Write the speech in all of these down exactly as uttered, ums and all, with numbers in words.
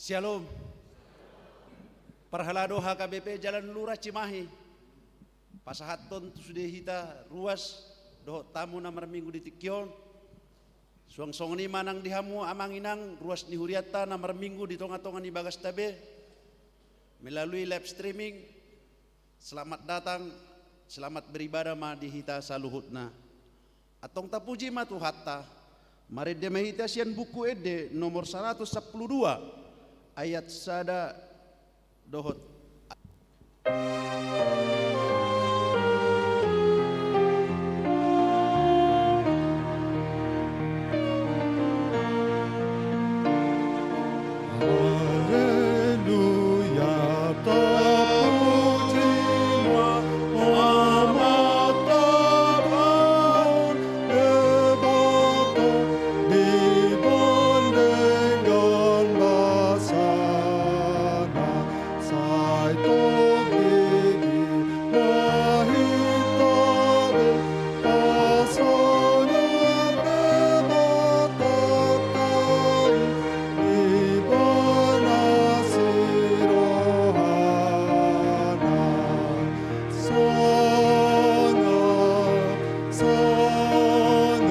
Syalom. Parhalado H K B P Jalan Lurah Cimahi, pasahathon tu sude hita ruas dohot tamu na marminggu di tingki on. Suang songon i ma nang di hamu amang inang ruas ni hurianta na marminggu di tonga-tonga ni bagasta be melalui live streaming. Selamat datang, selamat beribadah ma di hita saluhutna. Antong tapuji ma Tuhanta. Marende ma hita sian Buku Ende nomor saratus sampulu dua, ayat sada dohot. Haleluya, tapuji ma Amanta Tuhan Debata, di bondenggan basana, sai togihon ma hita be, pasangap Debata i, ibana si rohana. Sangap, sangap,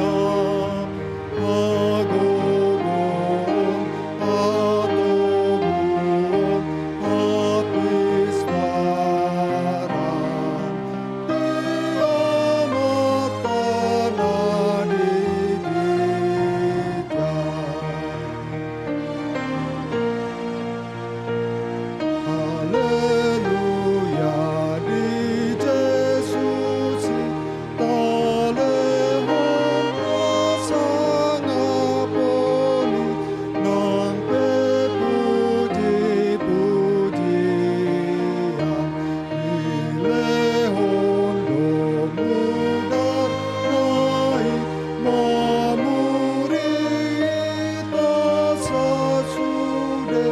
hagogoon, hatoguon, hapistaran, di Amanta na di ginjang. Haleluya, di Jesus i talehon na sangap on i, nang pe puji-pujian dilehon do mudarna i, mamuri hita sasude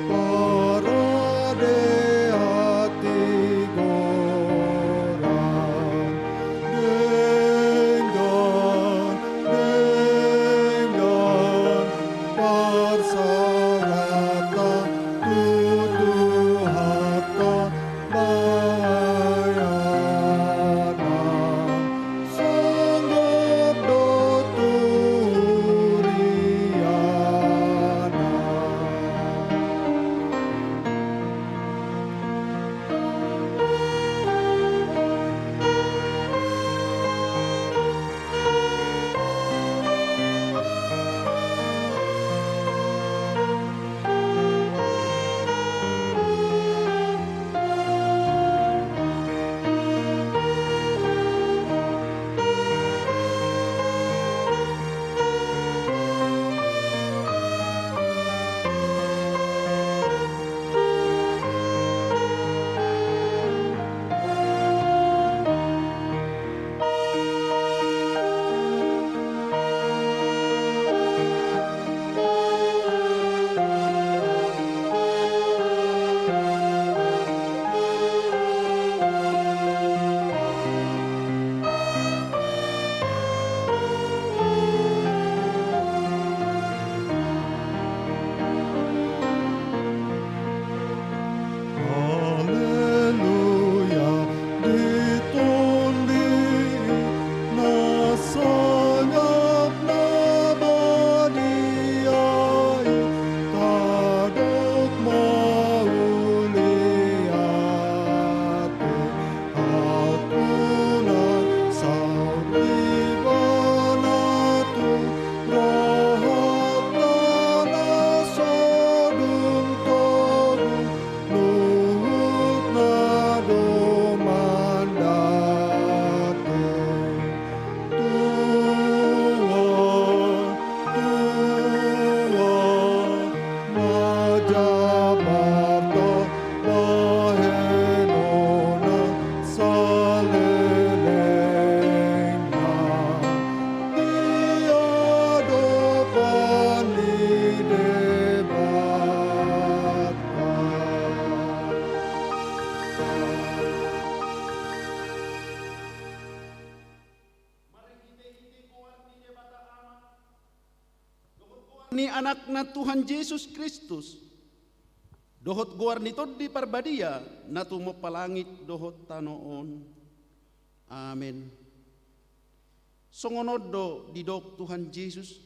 parade hatigoran. Denggan, denggan, parsarahonta tu Tuhanta, baheonna songgot do tu huriana. Haleluya, di Tondi i na sangap na badia i, tadok mauliate. Aut unang saut ibana tu rohanta na so dung togu, luhutna do mandate. Tua, tua, majabar ta bahenonna salelengna di adopan ni Debata. Marhitehite goar ni Debata Ama, dohot goar ni Anakna Tuhan Jesus Kristus, dohot goar ni Tondi Parbadia na tumompa langit dohot tano on. Amen. Songon on do didok Tuhan Jesus: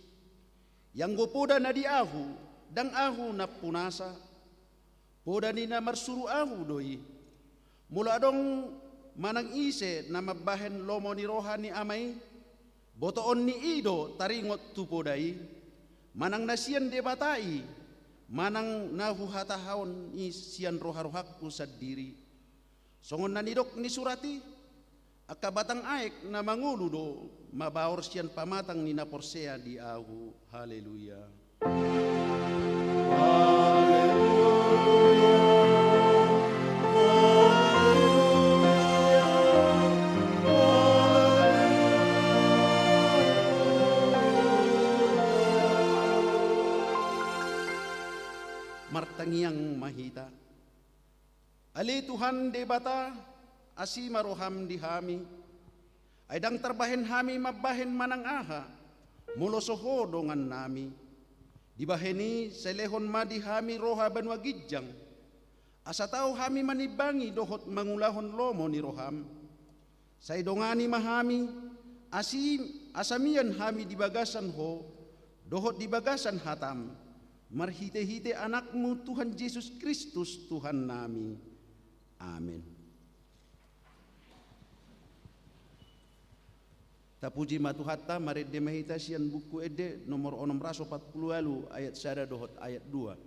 Ianggo poda na di Ahu, ndang Ahu nampunasa, poda ni na marsuru Ahu do i. Molo adong manang ise na mambahen lomo ni roha ni Ama i, botoon ni i do taringot tu poda i, manang na sian Debata i, manang na huhatahon i sian roharohangku sandiri. Songon na nidok ni surat i: Angka batang aek na mangolu do mabaor sian pamatang ni na porsea di Ahu. Haleluya. Haleluya. Haleluya. Haleluya. Martangiang ma hita. Ale Tuhan Debata, asi ma roham di hami. Ai ndang tarbahen hami mambahen manang aha, molo so Ho dongannami. Dibahen i, sai lehon ma di hami roha banua ginjang, asa tau hami manimbangi dohot mangulahon lomo ni roham. Sai dongani ma hami, asi, asa mian hami di bagasan Ho, dohot di bagasan hatam, marhitehite Anakmu Tuhan Jesus Kristus Tuhannami. Amen. Tapuji ma Tuhanta, marende ma hita sian Buku Ende nomor onom ratus opat pulu ualu, ayat sada dohot ayat dua.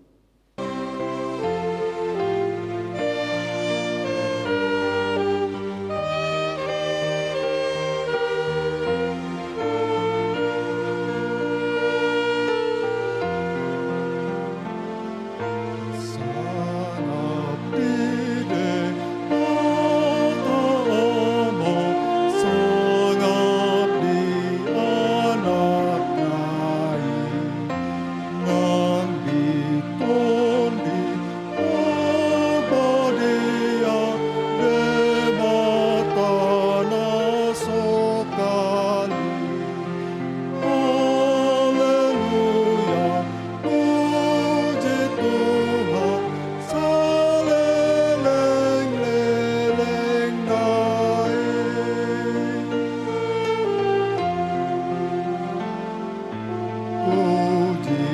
Sangap di Debata Ama, sangap di Anakna i, nang di Tondi Parbadia, Debata na sokali. Haleluya, puji Tuhan saleleng-lelengna i. Puji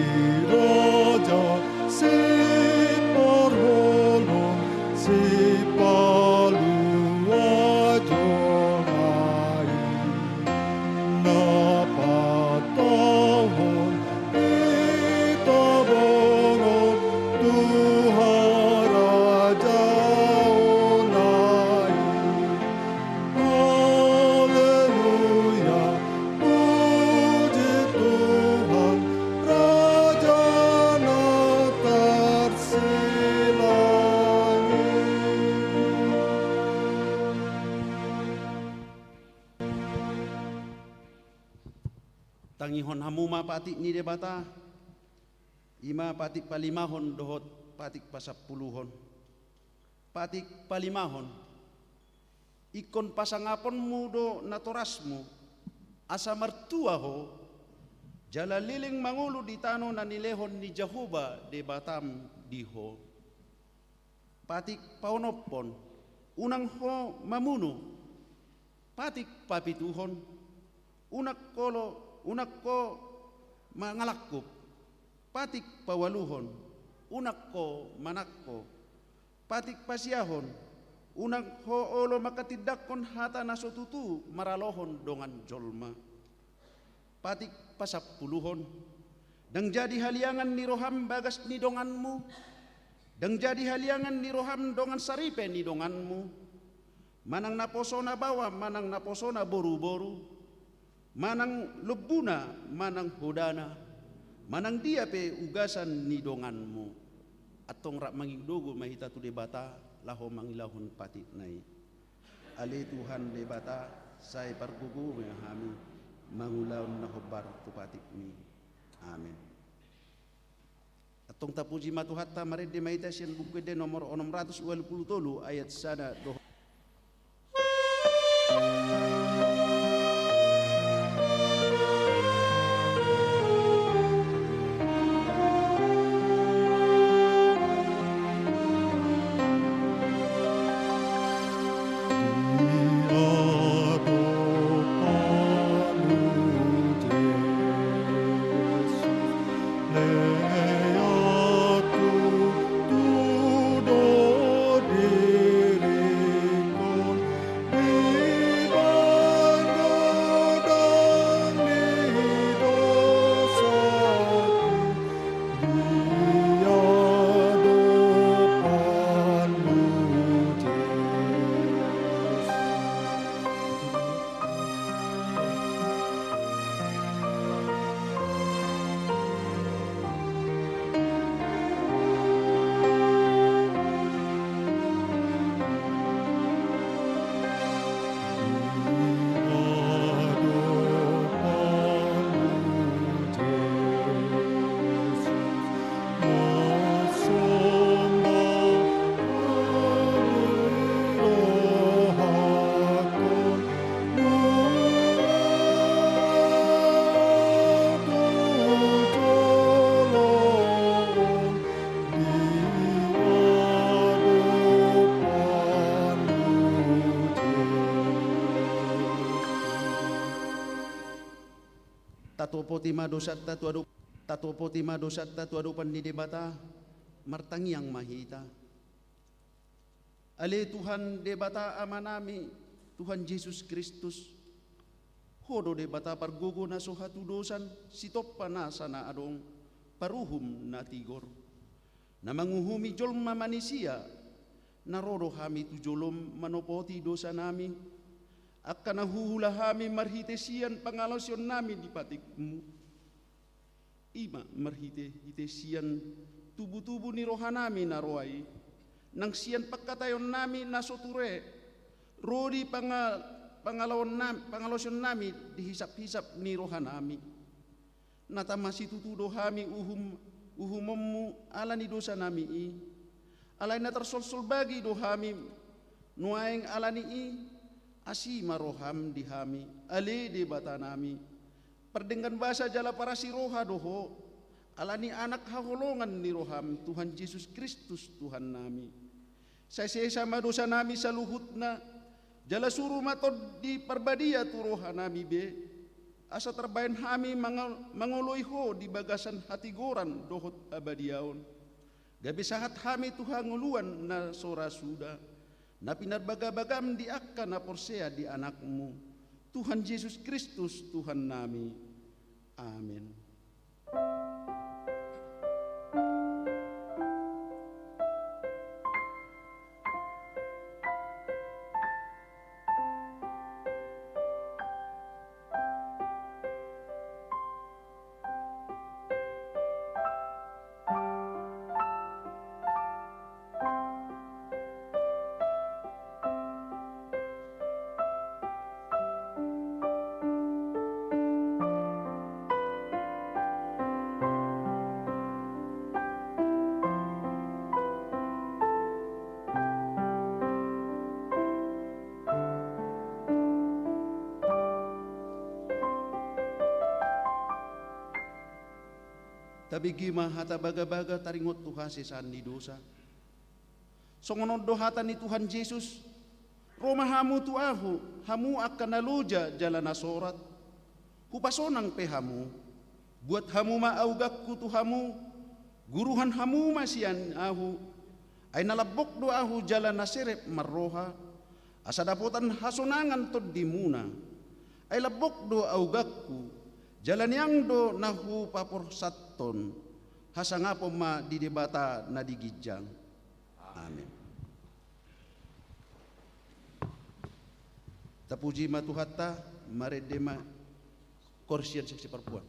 Raja Siparholong, Sipalua jolma i, na patauhon hita bongot tu harajaonna i. Haleluya, puji Tuhan, Raja na tarsilangit. Tangihon hamu ma patik ni Debata, i ma patik palimahon dohot patik pasampuluhon. Patik palimahon. Ingkon pasangaponmu do natorasmu, asa martua ho, jala leleng mangolu di tano na nilehon ni Jahowa Debatam di ho. Patik paonomhon. Unang ho mamunu. Patik papituhon. Unang ho, unang ho mangalangkup. Patik paualuhon. Unang ho manangko. Patik pasiahon. Unang ho olo manghatindanghon hata na so tutu maralohon dongan jolma. Patik pasampuluhon. Ndang jadi haliangan ni roham bagas ni donganmu. Ndang jadi haliangan ni roham dongan saripe ni donganmu. Manang naposona baoa, manang naposona boruboru. Manang lombuna, manang hodana. Manang dia pe ugasan ni donganmu. Antong rap mangidogo ma hita tu Debata, laho mangulahon patikna i. Ale Tuhan Debata, sai pargogo ma hami mangulahon na hombar tu patikmi. Amen. Antong tapuji ma Tuhanta, marende ma hita sian Buku Ende nomor onom ratus ualu pulu tolu ayat sada dohot. Tatopoti ma dosanta tu adop-, tatopoti ma dosanta tu adopan ni Debata, martangiang ma hita. Ale Tuhan Debata Amanami, Tuhan Jesus Kristus, Ho do Debata pargogo na so hatudosan, sitompa nasa na adong, paruhum na tigor. Na manguhumi jolma manisia, na ro do hami tu jolom manopoti dosanami, angka na huhula hami marhite sian pangalaosionnami di patikmu. I ma marhite-hite sian tubu-tubu ni rohanami na roa i, nang sian pangkataionnami na so ture, ro di panga-, pangalaonna-, pangalaosionnami di hisap-hisap ni rohanami. Na tama situtu do hami uhum-, uhumonmu ala ni dosanami i. Alai na tarsolsol bagi do hami nuaeng ala ni i, asi ma roham di hami, ale Debatanami. Pardenggan basa jala parasi roha do Ho, ala ni Anak haholongan ni roham, Tuhan Jesus Kristus Tuhannami. Sai sesa ma dosanami saluhutna, jala suru ma Tondi Parbadia tu rohanami be, asa tarbaen hami manga-, mangoloi Ho di bagasan hatigoran dohot habadiaon. Gabe sahat hami tu hangoluan na so ra suda, na pinarbagabagam di angka na porsea di Anakmu, Tuhan Jesus Kristus Tuhannami. Amen. Tabege ma hata bagabaga taringot tu hasesaan ni dosa. Songon on do hata ni Tuhan Jesus, ro ma hamu tu Ahu, hamu angka na loja jala na sorat, Hupasonang pe hamu. Buat hamu ma auganku tu hamu, guruhon hamu ma sian Ahu, ai na lambok do Ahu jala na serep marroha, asa dapotan hasonangan tondimuna. Ai lambok do auganku, jala niang do na hupaporsathon. Hasangapon ma di Debata na di ginjang. Amen. Tapuji ma Tuhanta, marende ma. Korsian seksi parpuan.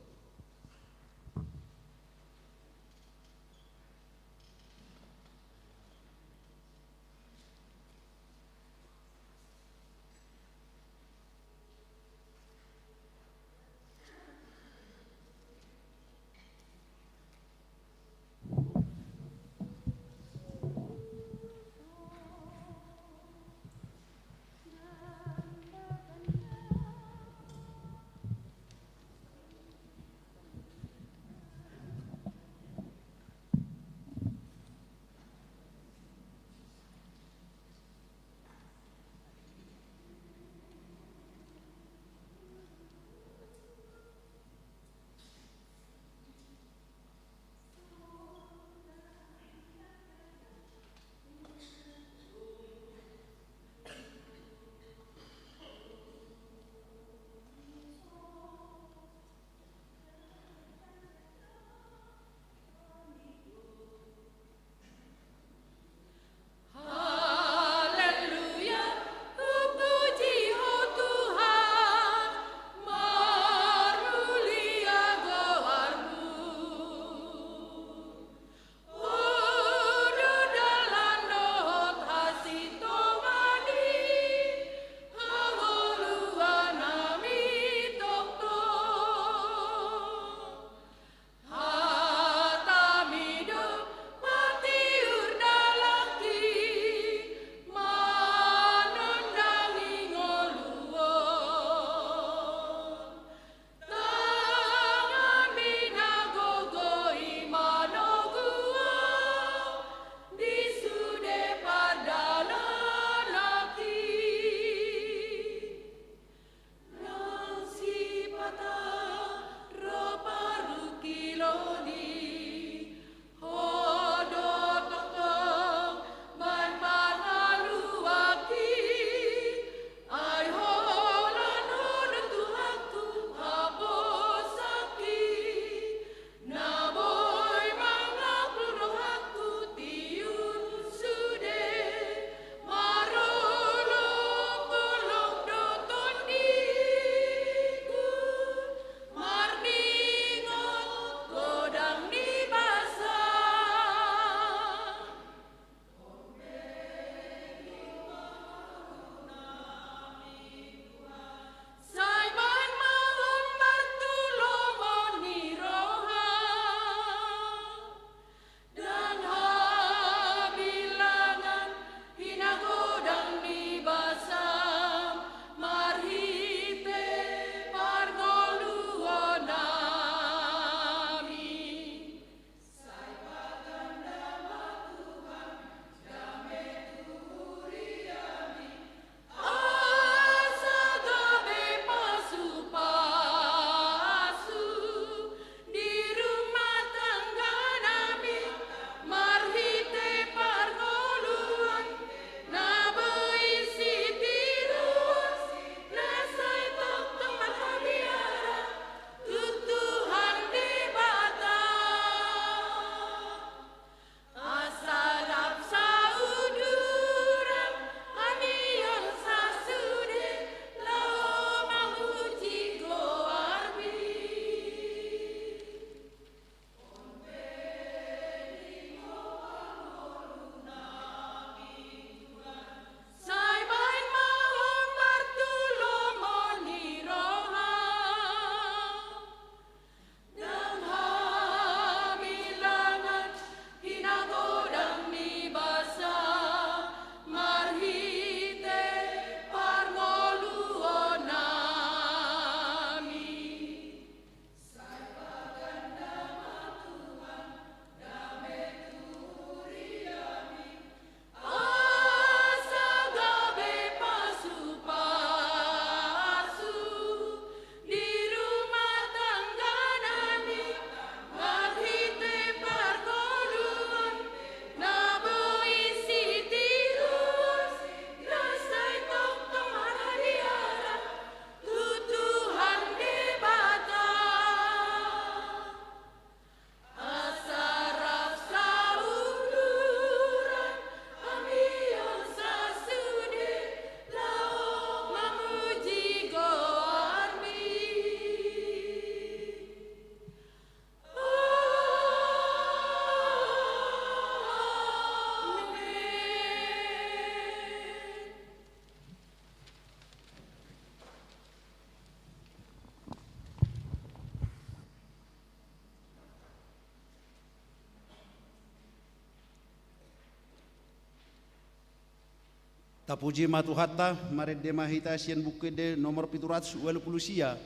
Tapuji ma Tuhanta, marende ma hita sian Buku Ende nomor pitu ratus ualu pulu sia,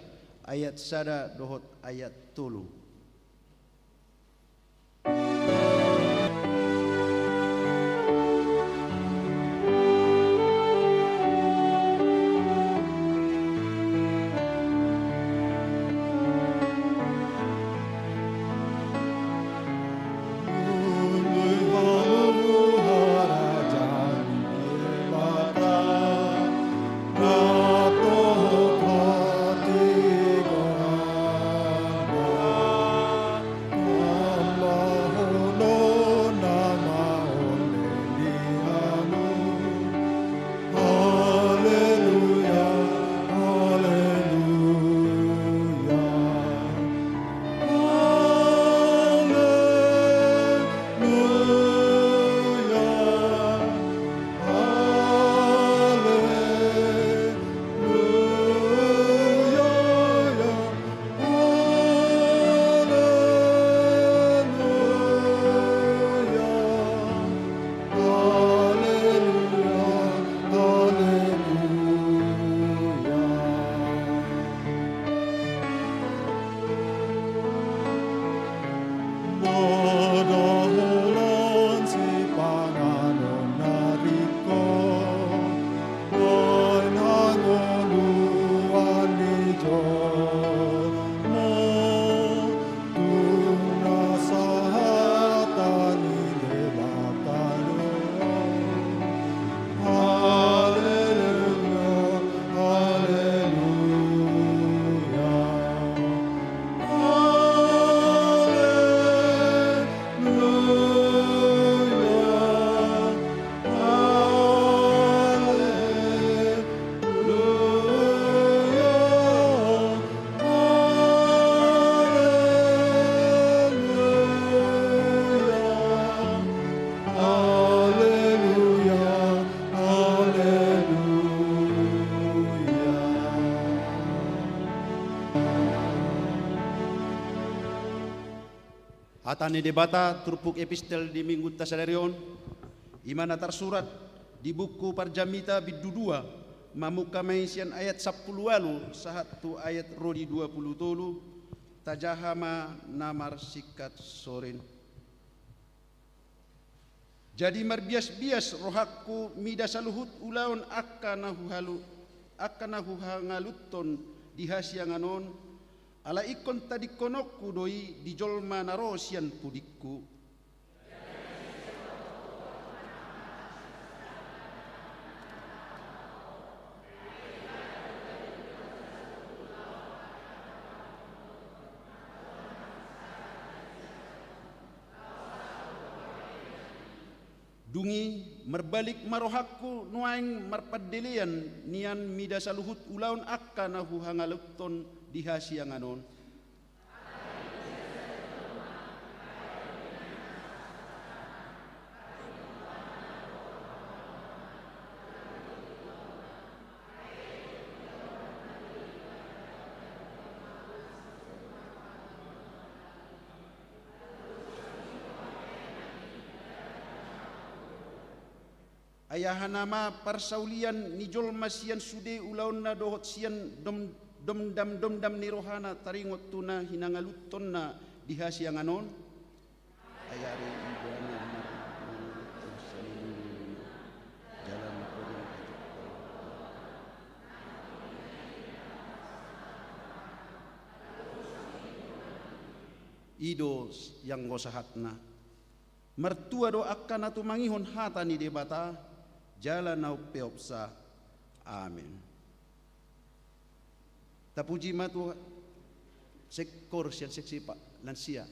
ayat sada dohot ayat tolu. Hata ni Debata turpuk epistel di Minggunta sadari on, i ma na tarsurat di buku Parjamita bindu dua, mamungka ma i sian ayat sampulu ualu sahat tu ayat ro di dua pulu tolu, tajaha ma na marsingkat sorin. Jadi marbiasbias rohangku mida saluhut ulaon angka na huhalu-, angka na huhangaluthon di hasiangan on, ala ingkon tadingkononku do i di jolma na ro sian pudingku. Dung i marbalik ma rohangku nuaeng marpandelean nian mida saluhut ulaon angka na huhangaluthon di hasiangan on. Ai aha nama parsaulian ni jolma sian sude ulaonna dohot sian dom-, domdam-domdam ni rohana taringot tu na hinangaluthonna di hasiangan on? Ai ari ibana marmangaluthon saleleng ni dunia, jala marhobas. I do ianggo sahatna. Martua do angka na tumangihon hata ni Debata, jala na umpeopsa. Amen. Tapuji ma Tuhan. Sektor sian seksi pa lansia.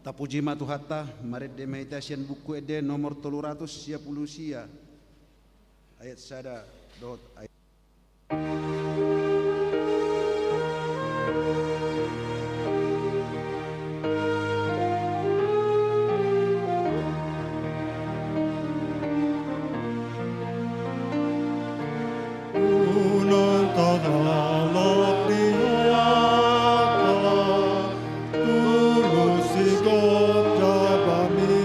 Tapuji ma Tuhanta, marende ma hita sian Buku Ende nomor tolu ratus sia pulu sia, ayat sada dohot ayat Unang tagalak di hata, tulus sigop jabami,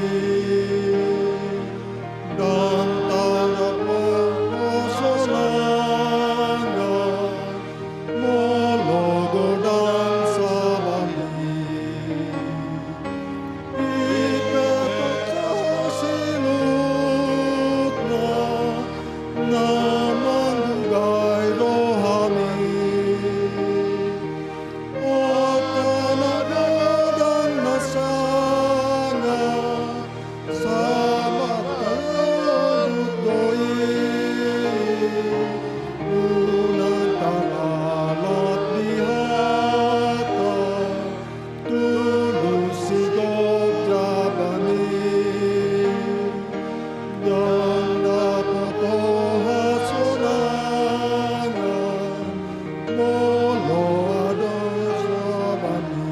ndang tarap marhasonangan, molo godang sabami. Ipe pe saluhutna na manggugai rohami. Hata na godang na sanga, sahat tagodut do i. Unang tagalak di hata, tulus sigop jabami, ndang dapotan hasonangan, molo adong sabami.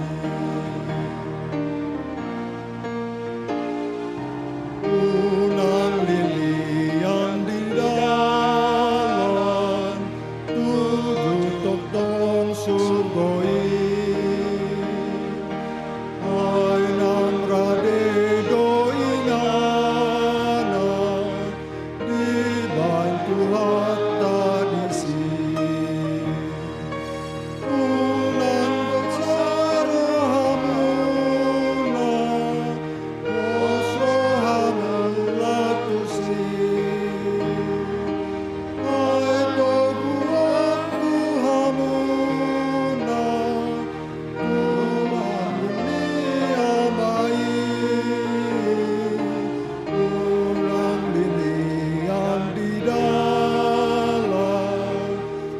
Unang lilian di dalan, tuju tongtong surgo i. Ai naung rade do inganan, dibaen Tuhanta disi. Unang bosa rohamuna, pos rohamuna tusi. Ai toguan tu hamuna, Tuhan ni Ama i. Unang lilian di dalan,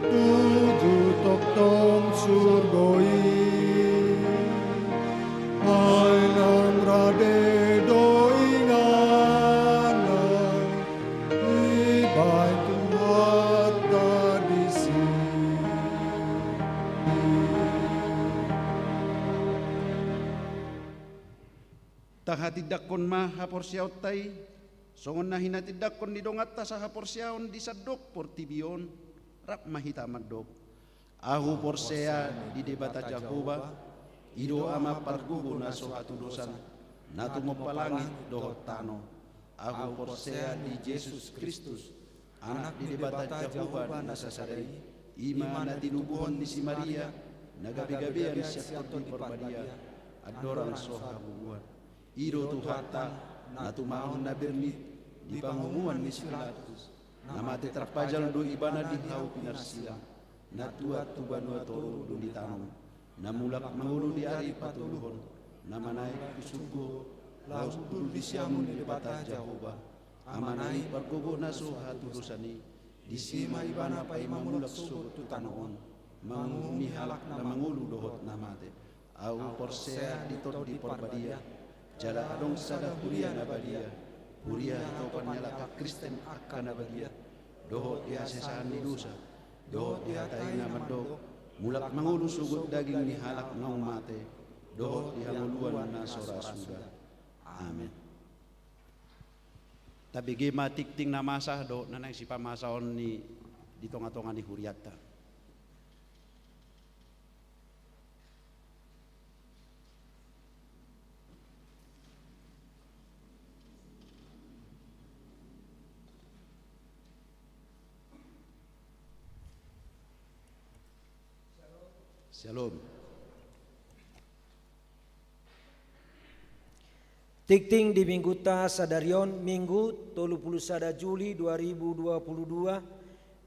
tuju tongtong surgo i. Ai naung rade do inganan, dibaen Tuhanta disi. Tahatindangkon ma haporseaonta i, songon na hinatindangkon ni donganta sahaporseaon di sandok portibi on. Rap ma hita mandok: Ahu porsea di Debata Jahowa, i do Ama pargogo na so hatudosan, na tumompa langit dohot tano. Ahu porsea di Jesus Kristus, Anak ni Debata Jahowa na sasada i, i ma na tinubuhon ni si Maria, na gabegabean sian Tondi Parbadia, andorang so hagogoan. I do Tuhanta, na tumangihon na bernit di pangomoan ni si Pilatus, na mate tarpajal do Ibana di hau pinarsilang, na tuat tu banua toru dung ditanom, na mulak mangolu di ari patoluhon, na manaek tu surgo, laho hundul di siamun ni Debata Jahowa, Amana i pargogo na so hatudosan i. Disi ma Ibana paima mulak sogot tu tano on, manguhumi halak na mangolu dohot na mate. Ahu porsea di Tondi Parbadia, jala adong sada huria na badia, huria hatopan ni halak Kristen angka na badia, dohot di hasesahan ni dosa, dohot di hata i na mandok, mulak mangolu sogot daging ni halak naung mate, dohot di hangoluan na so ra suda. Amen. Tabege ma tingting na masa dohot na naeng sipamasaon ni di tongatonga ni hurianta. Syalom. Tingting di Minggunta sadari on, Minggu tolu pulu sada Juli dua ribu dua pulu dua,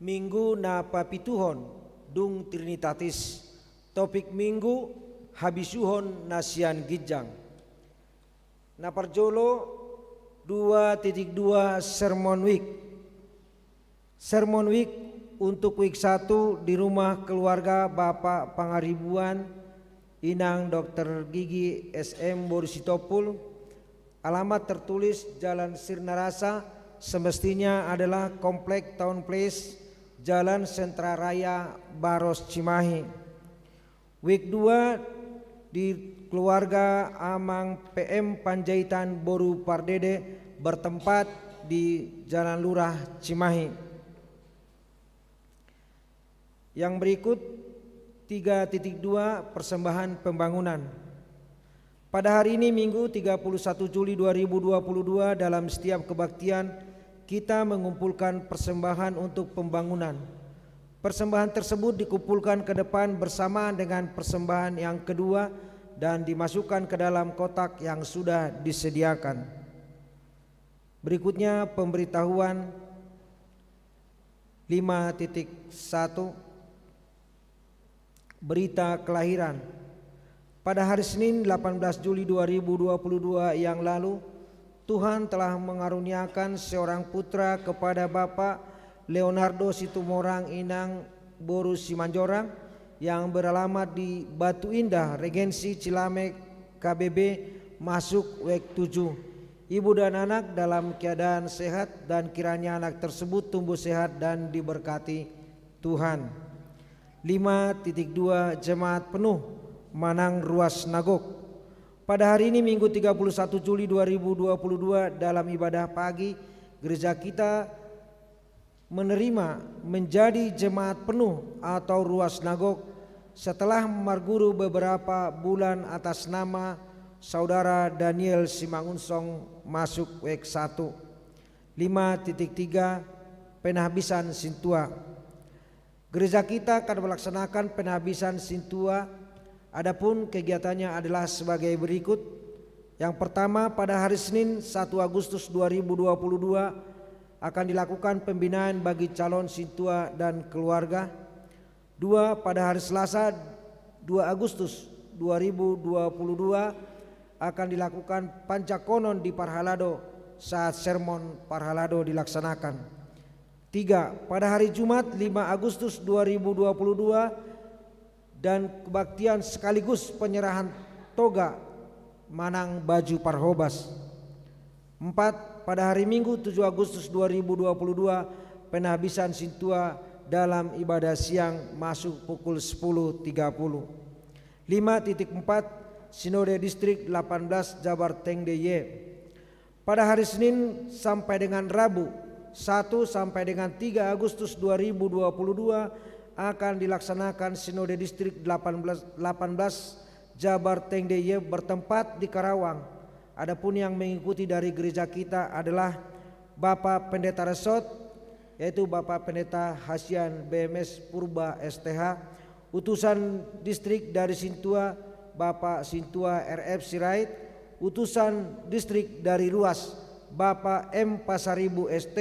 Minggu na papituhon dung Trinitatis. Topik Minggu: Habisuhon na sian ginjang. Na parjolo, dua titik dua Sermon Week. Sermon Week untuk Week satu di Rumah Keluarga Bapak Pangaribuan, Inang Dokter Gigi S M Boru Sitompul, alamat tertulis Jalan Sirnarasa, semestinya adalah Komplek Town Place, Jalan Sentra Raya, Baros, Cimahi. Wik dua di keluarga Amang P M Panjaitan Boru Pardede bertempat di Jalan Lurah, Cimahi. Yang berikut, tiga titik dua, persembahan pembangunan. Pada hari ini, Minggu, tiga puluh satu Juli dua ribu dua puluh dua, dalam setiap kebaktian, kita mengumpulkan persembahan untuk pembangunan. Persembahan tersebut dikumpulkan ke depan bersamaan dengan persembahan yang kedua dan dimasukkan ke dalam kotak yang sudah disediakan. Berikutnya, pemberitahuan lima titik satu, berita kelahiran. Pada hari Senin, delapan belas Juli dua ribu dua puluh dua yang lalu, Tuhan telah mengaruniakan seorang putra kepada Bapak Leonardo Situmorang, Inang Boru Simanjorang, yang beralamat di Batu Indah, Regensi Cilamek, K B B, masuk wek tujuh. Ibu dan anak dalam keadaan sehat, dan kiranya anak tersebut tumbuh sehat dan diberkati Tuhan. Lima titik dua, jemaat penuh manang ruas na gok. Pada hari ini, Minggu, tiga puluh satu Juli dua ribu dua puluh dua, dalam ibadah pagi, gereja kita menerima menjadi jemaat penuh atau ruas na gok setelah marguru beberapa bulan atas nama Saudara Daniel Simangunsong masuk wek satu. Lima titik tiga, penahbisan sintua. Gereja kita akan melaksanakan penahbisan sintua, adapun kegiatannya adalah sebagai berikut. Yang pertama, pada hari Senin, satu Agustus dua ribu dua puluh dua, akan dilakukan pembinaan bagi calon sintua dan keluarga. Dua, pada hari Selasa, dua Agustus dua ribu dua puluh dua, akan dilakukan panjakonon di parhalado saat sermon parhalado dilaksanakan. Tiga, pada hari Jumat, lima Agustus dua ribu dua puluh dua, dan kebaktian sekaligus penyerahan toga manang baju parhobas. Empat, pada hari Minggu, tujuh Agustus dua ribu dua puluh dua, penahbisan sintua dalam ibadah siang masuk pukul sepuluh tiga puluh. Lima titik empat, Sinode Distrik delapan belas Jabar Tengdeye. Pada hari Senin sampai dengan Rabu, satu sampai dengan tiga Agustus dua ribu dua puluh dua, akan dilaksanakan Sinode Distrik delapan belas, delapan belas Jabar Tengdeye bertempat di Karawang. Adapun yang mengikuti dari gereja kita adalah Bapak Pendeta Resort, yaitu Bapak Pendeta Hasian B M S Purba S T H, utusan distrik dari Sintua, Bapak Sintua R F Sirait, utusan distrik dari Ruas, Bapak M Pasaribu S T,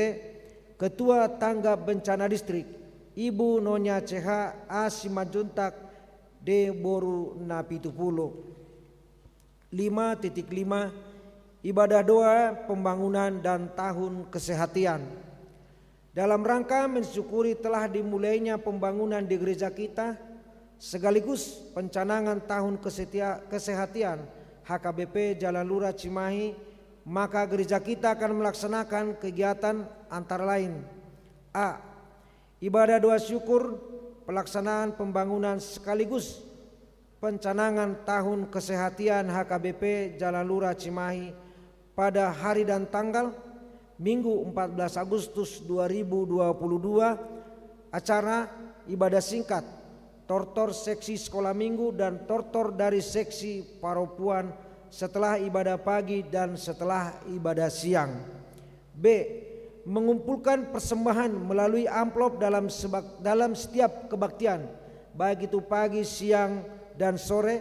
Ketua Tanggap Bencana Distrik, Ibu Nonya C H A Simanjuntak D Boru Napitupulu. Lima titik lima, ibadah doa pembangunan dan tahun kesehatian. Dalam rangka mensyukuri telah dimulainya pembangunan di gereja kita, sekaligus pencanangan tahun kesetia-, kesehatian H K B P Jalan Lurah Cimahi, maka gereja kita akan melaksanakan kegiatan antara lain: A. Ibadah doa syukur pelaksanaan pembangunan sekaligus pencanangan tahun kesehatian H K B P Jalan Lurah Cimahi pada hari dan tanggal Minggu empat belas Agustus dua ribu dua puluh dua, acara ibadah singkat, tortor seksi sekolah minggu dan tortor dari seksi paropuan setelah ibadah pagi dan setelah ibadah siang. B. Mengumpulkan persembahan melalui amplop dalam sebak-, dalam setiap kebaktian, baik itu pagi, siang, dan sore,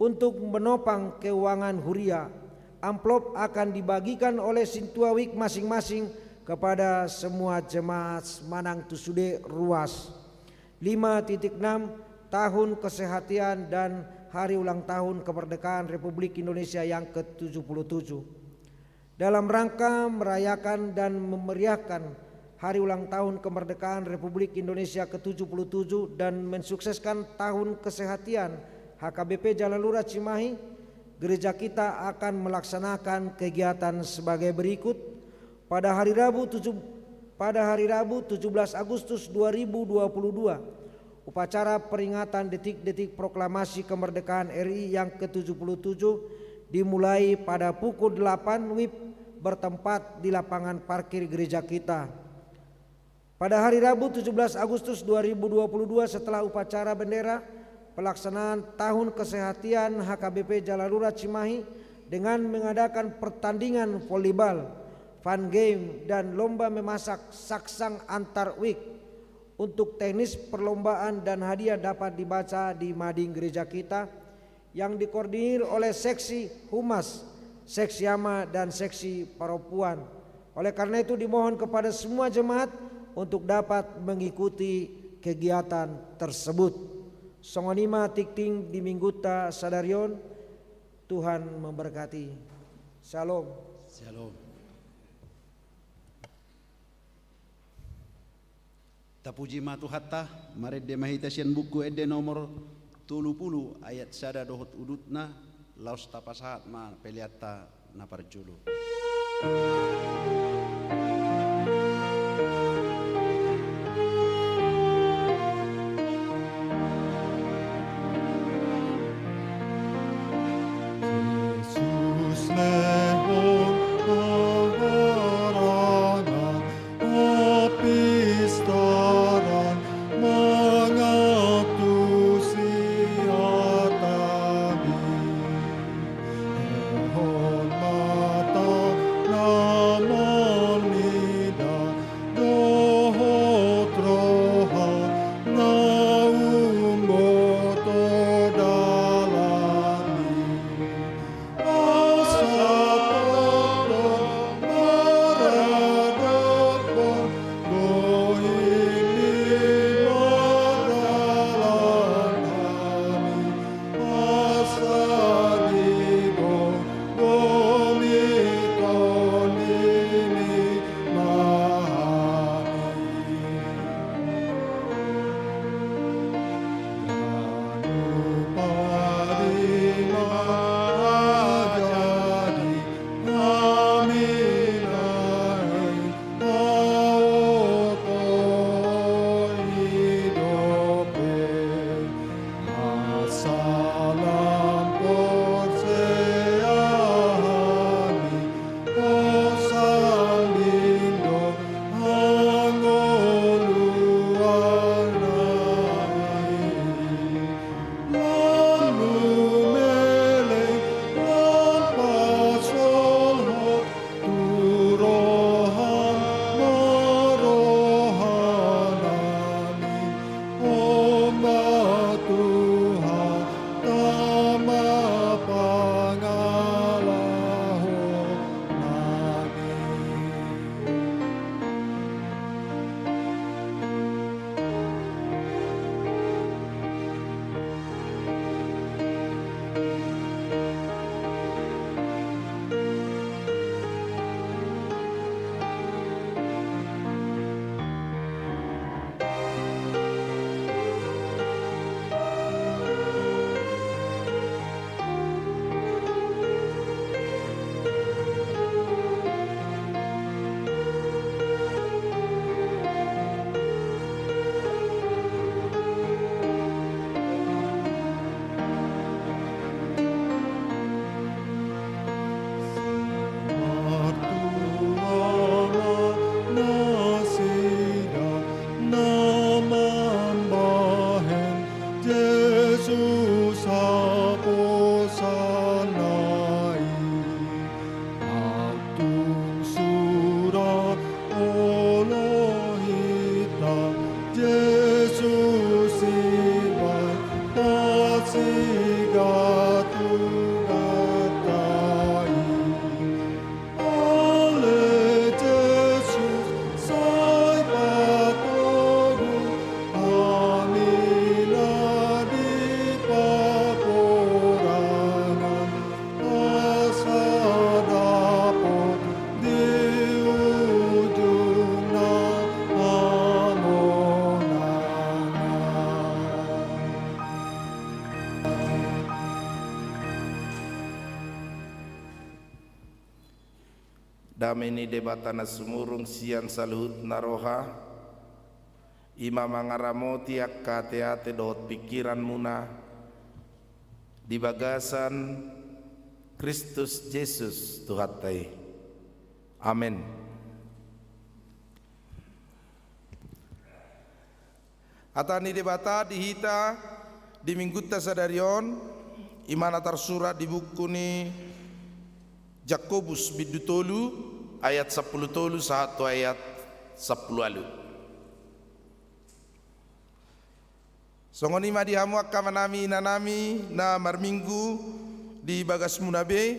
untuk menopang keuangan huria. Amplop akan dibagikan oleh sintua wik masing-masing kepada semua jemaat manang tu sude ruas. Lima titik enam, tahun kesehatian dan hari ulang tahun kemerdekaan Republik Indonesia yang ketujuh puluh tujuh. Dalam rangka merayakan dan memeriahkan hari ulang tahun kemerdekaan Republik Indonesia ketujuh puluh tujuh dan mensukseskan tahun kesehatian H K B P Jalalura Cimahi, gereja kita akan melaksanakan kegiatan sebagai berikut. Pada hari Rabu tujuh, pada hari Rabu tujuh belas Agustus dua ribu dua puluh dua, upacara peringatan detik-detik proklamasi kemerdekaan R I yang ketujuh puluh tujuh dimulai pada pukul delapan W I B bertempat di lapangan parkir gereja kita. Pada hari Rabu tujuh belas Agustus dua ribu dua puluh dua, setelah upacara bendera, pelaksanaan tahun kesehatian H K B P Jalalura Cimahi dengan mengadakan pertandingan volleyball, fun game, dan lomba memasak saksang antar W I B. Untuk teknis perlombaan dan hadiah dapat dibaca di mading gereja kita yang dikoordinir oleh seksi humas, seksi ama, dan seksi perempuan. Oleh karena itu, dimohon kepada semua jemaat untuk dapat mengikuti kegiatan tersebut. Songon i ma tingting di minggunta sadari on. Tuhan memberkati. Shalom. Shalom. Tapuji ma Tuhanta, marende ma hita sian Buku Ende nomor tolu pulu ayat sada dohot udutna, laos tapasahat ma peleanta na parjolo. Jesus lehon harangan, hapistaran, mangantusi hataMi. Lehon ma tanganMi, Dame ni Debata na sumurung sian saluhutna roha, i ma mangaramoti angka ateate dohot pingkiranmuna di bagasan Kristus Jesus Tuhanta i. Amen. Hata ni Debata di hita di Minggunta sadari on, i ma na tarsurat di buku ni Jakobus bindu tolu ayat sampulu tolu sahat tu ayat sampulu ualu. Songon i ma di hamu angka amanami inanami na marminggu di bagasmuna be,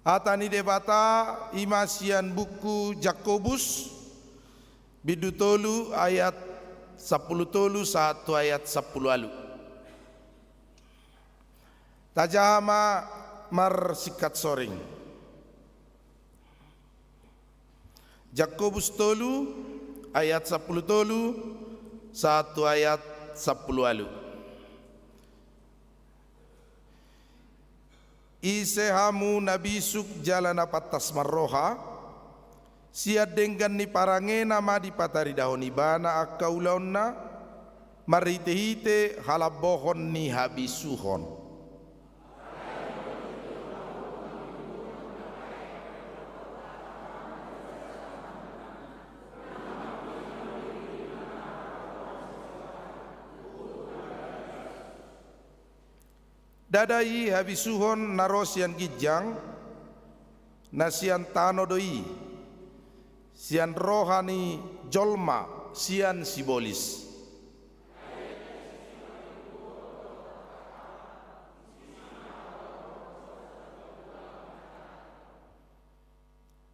hata ni Debata i ma sian buku Jakobus bindu tolu ayat sampulu tolu sahat tu ayat sampulu ualu. Tajaha ma marsingkat soring. Jakobus tolu ayat sampulu tolu sahat tu ayat sampulu ualu. Ise hamu na bisuk jala na pantas marroha, sian denggan ni parangena ma dipataridahon ibana angka ulaonna, marhitehite halambohon ni habisuhon. Ndada i habisuhon na ro sian ginjang, na sian tano do i, sian roha ni jolma sian sibolis.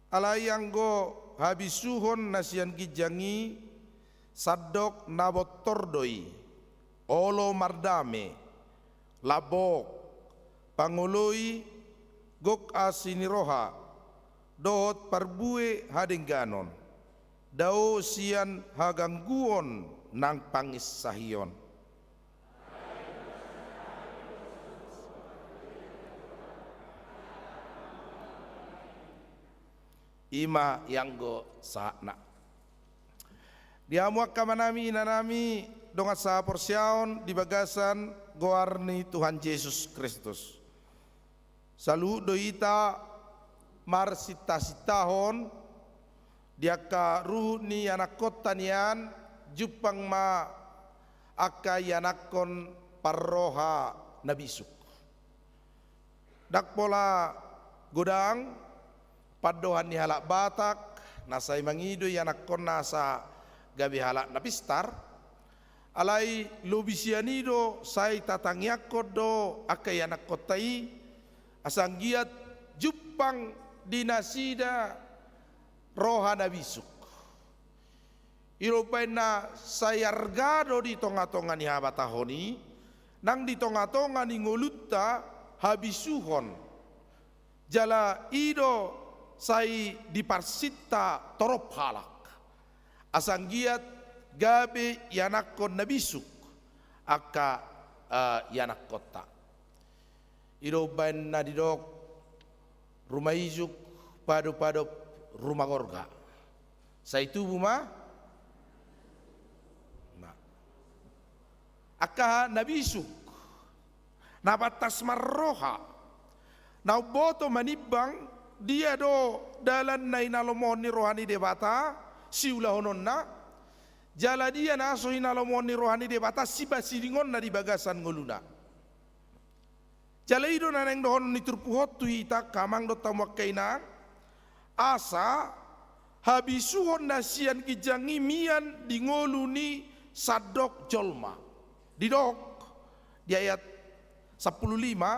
Alai anggo habisuhon na sian ginjang i, sandok na bontor do i, olo mardame, lambok, pangoloi, gok asi ni roha, dohot parbue hadengganon, dao sian hagangguon nang panginsahion. I ma i anggo sahatna. Di hamu angka amanami inanami dongan sahaporseaon di bagasan goar ni Tuhan Jesus Kristus. Saluhut do hita marsintahon di angka ruhut ni ianakkonta nian, jumpang ma angka ianakkon parroha na bisuk. Ndang pola godang pandohan ni halak Batak na sai mangido ianakkonna asa gabe halak na pistar. Alai lobi sian i do sai tatangiangkon do angka ianakkonta i, asa anggiat jumpang di nasida roha na bisuk. I do umbaen na sai arga do di tongatonga ni habatahon i, nang di tongatonga ni ngolunta habisuhon. Jala i do sai diparsinta torop halak, asa anggiat gabe ianakkon na bisuk angka, eh, ianakkonta. I do umbaen na didok ruma ijuk, padopadop ruma gorga. Sai tubu ma. Nah. Angka na bisuk, na pantas marroha, na umboto manimbang dia do dalan na hinalomohon ni roha ni Debata siulahononna, jala dia na so hinalomohon ni roha ni Debata sipasidingonna di bagasan ngoluna. Jala i do na naeng dohonon ni turpuk on tu hita angka amang dohot hamu angka inang, asa habisuhon na sian ginjang i mian di ngolu ni sandok jolma. Didok di ayat sampulu lima,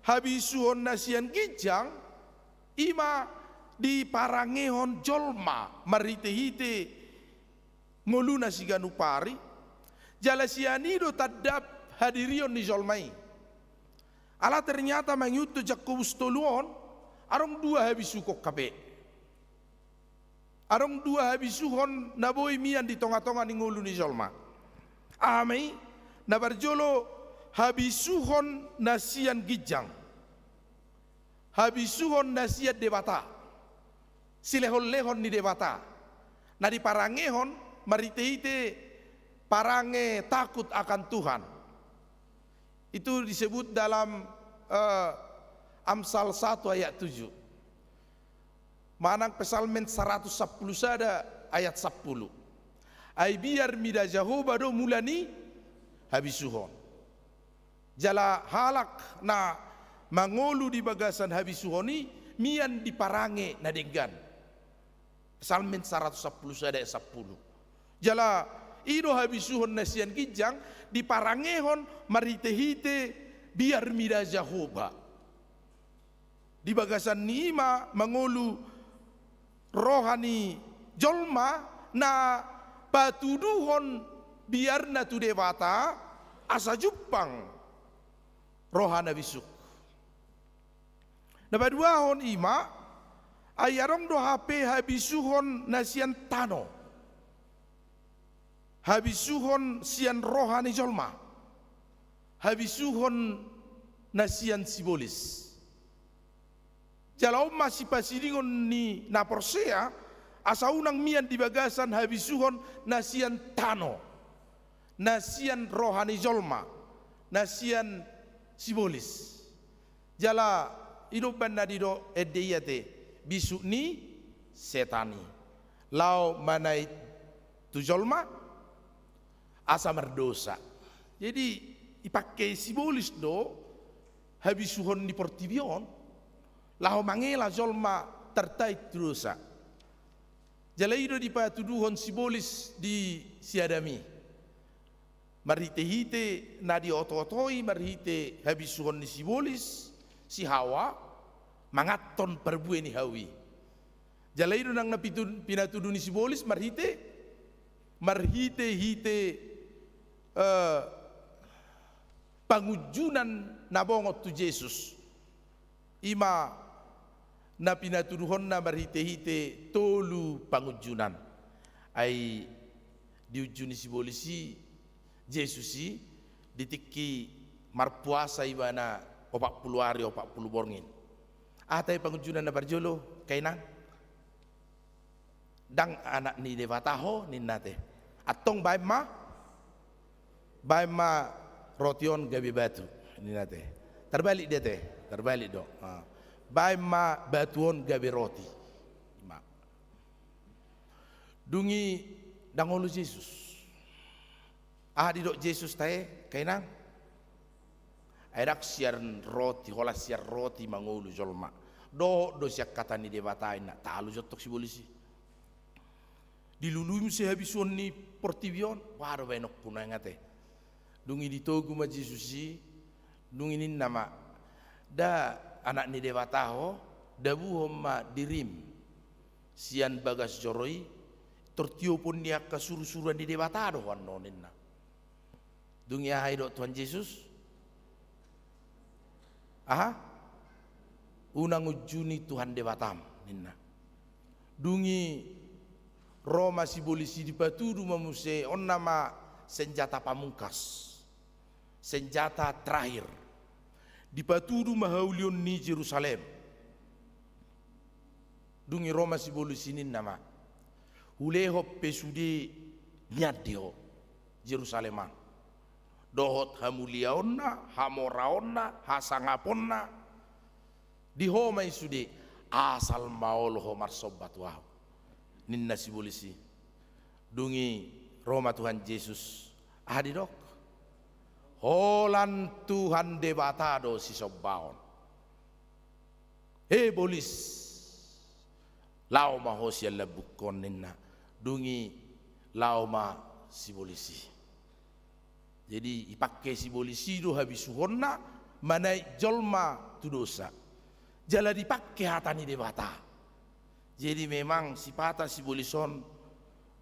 habisuhon na sian ginjang i ma diparangehon jolma marhitehite ngoluna siganup ari, jala sian i do tanda hadirion ni jolma i. Ala ternyata mangihut tu Jakobus tolu on, adong dua habisuhon hape. Adong dua habisuhon na boi mian di tongatonga ni ngolu ni jolma. Aha ma i? Na parjolo habisuhon na sian ginjang. habisuhon na sian Debata, silehonlehon ni Debata, na diparangehon marhitehite parange takut akan Tuhan. Itu disebut dalam, eh, Amsal satu ayat tujuh. Manang Psalmen saratus sampulu sada ayat sampulu. Ai biar mida Jahowa do mula ni habisuhon. Jala halak na mangolu di bagasan habisuhon i mian diparange na denggan. Psalmen saratus sampulu sada ayat sampulu. Jala i do habisuhon na sian ginjang diparangehon marhitehite biar mida Jahowa. Di bagasan ni i ma mangolu roha ni jolma na patuduhon biarna tu Debata asa jumpang roha na bisuk. Na paduahon i ma, ai adong do hape habisuhon na sian tano. Habisuhon sian roha ni jolma. Habisuhon na sian sibolis. Jala on ma sipasidingon ni na porsea, asa unang mian di bagasan habisuhon na sian tano, na sian roha ni jolma, na sian sibolis. Jala i do umbahen na didok ende i ate, bisuk ni setan i laho manaek tu jolma asa mardosa. Jadi, dipangke sibolis do habisuhon ni portibi on laho mangela jolma tartaek tu dosa. Jala i do dipatuduhon sibolis di si Adam i. Marhitehite na diototoi, marhite habisuhon ni sibolis, si Hawa, manganhon parbue ni hau i. Jala i do nang na pitu-, pinatudu ni sibolis marhite, marhitehite, eh, pangunjunan na bongot tu Jesus. I ma na pinatuduhonna marhitehite tolu pangunjunan. Ai diunjuni sibolis i, Jesus i, di tingki marpuasa ibana opat pulu ari, opat pulu borngin. Aha tahe pangunjunan na parjolo, Kainang? Ndang anak ni Debata ho, ninna ate. Antong baen ma, baen ma roti on gabe batu, ninna ate. Tarbalik do ate, tarbalik do. Ah. Baen ma batu on gabe roti. Ma. Dung i ndang olo Jesus. Aha didok Jesus tahe, Kainang? Ai ndang sian roti, holan sian roti mangolu jolma. Dohot do sian hata ni Debata, ninna. Talu jo antong sibolis i. Dilului muse habisuhon ni portibi on, boha do baenonku nuaeng ate. Dung i ditogu ma Jesus i, dung i ninna ma, nda anak ni Debata ho, dabuhon ma dirim sian bagas joro i, tor tiopon ni angka surusuruan ni Debata do ho annon, ninna. Dung i aha didok Tuhan Jesus? Aha? Unang unjuni Tuhan Debatam, ninna. Dung i ro ma sibolis i, dipatudu ma muse, on nama senjata pamungkas. Senjata terakhir. Dipatudu ma haulion ni Jerusalem. Dung i ro ma sibolis i, ninna ma, hulehon pe sude nian di ho Jerusalem an, dohot hamuliaonna, hamoraonna, hasangaponna di ho ma i sude, asal ma olo ho marsomba tu ahu, ninna sibolis i. Dung i ro ma Tuhan Jesus, aha didok? Holan Tuhan Debata do sisombaon. He bolis, laho ma ho sian lambungkon, ninna. Dung i laho ma sibolis i. Jadi, dipangke sibolis i do habisuhonna manaek jolma tu dosa. Jala dipangke hata ni Debata. Jadi, memang sipata sibolis on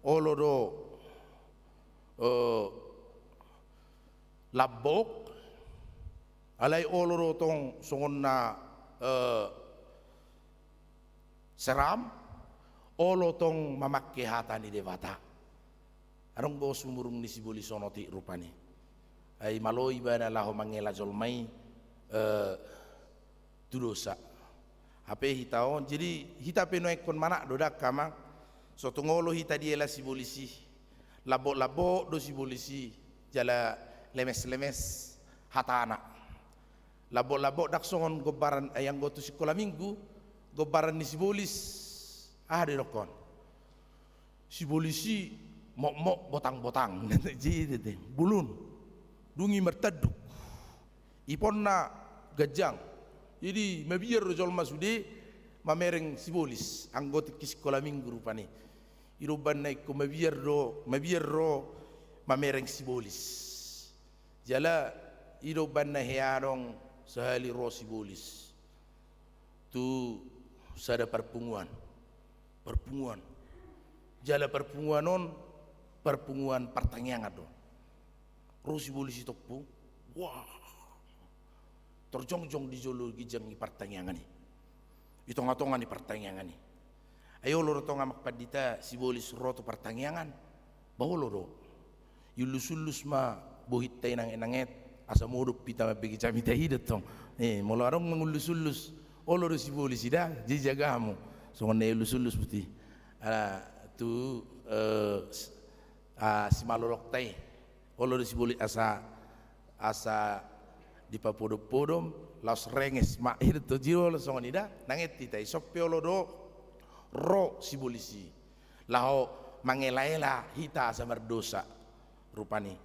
olo do, eh, lambok, alai olo do tong songon na, eh, seram, olo tong mamangke hata ni Debata. Adong do sumurung ni sibolis on otik rupani. Ai malo ibana laho mangela jolma i, eh, tu dosa. Hape hita on, jadi hita pe nuaeng manat do da angka amang. So tung olo hita diela sibolis i. Lambok-lambok do sibolis i, jala lemes-lemes hatana. Lambok-lambok ndang songon gombaran, eh, anggo tu sikola minggu, gombaran ni sibolis, aha do didokkon? Sibolis i mokmok botang-botang. Jadi, bulun. Dung i martanduk. Iponna ganjang. Jadi, mabiar do jolma sude mamereng sibolis. Anggo tingki sikola minggu rupani. I do umbahen na ingkon mabiar do, mabiar do mamereng sibolis. Jala, i do umbahen na hea adong sahali ro sibolis tu sada parpunguan. Parpunguan. Jala parpunguan on, parpunguan partangiangan do. Ro sibolis i tompu, wah. Tarjongjong di jolo ginjang ni partangiangan i. Di tonga-tonga ni partangiangan i. Ai olo do tong amang pandita sibolis ro tu partangiangan. Ba olo do. Iullus-ullus ma bohinta i nang-, nanget, asa modom hita mambege jamita i do tong. Eh, molo adong mangullus-ullus, olo do sibolis i da, jadi jaga hamu. Songon na iullus-ullus boto i. Ala tu, eh, s-, ah, simalolokta i. Olo do sibolis asa, asa dipapodom-podom, laos renges ma i do tong, jadi olo songon i da, nanget hita i, ison pe olo do ro sibolis i. Laho mangela-ela hita asa mardosa. Rupani.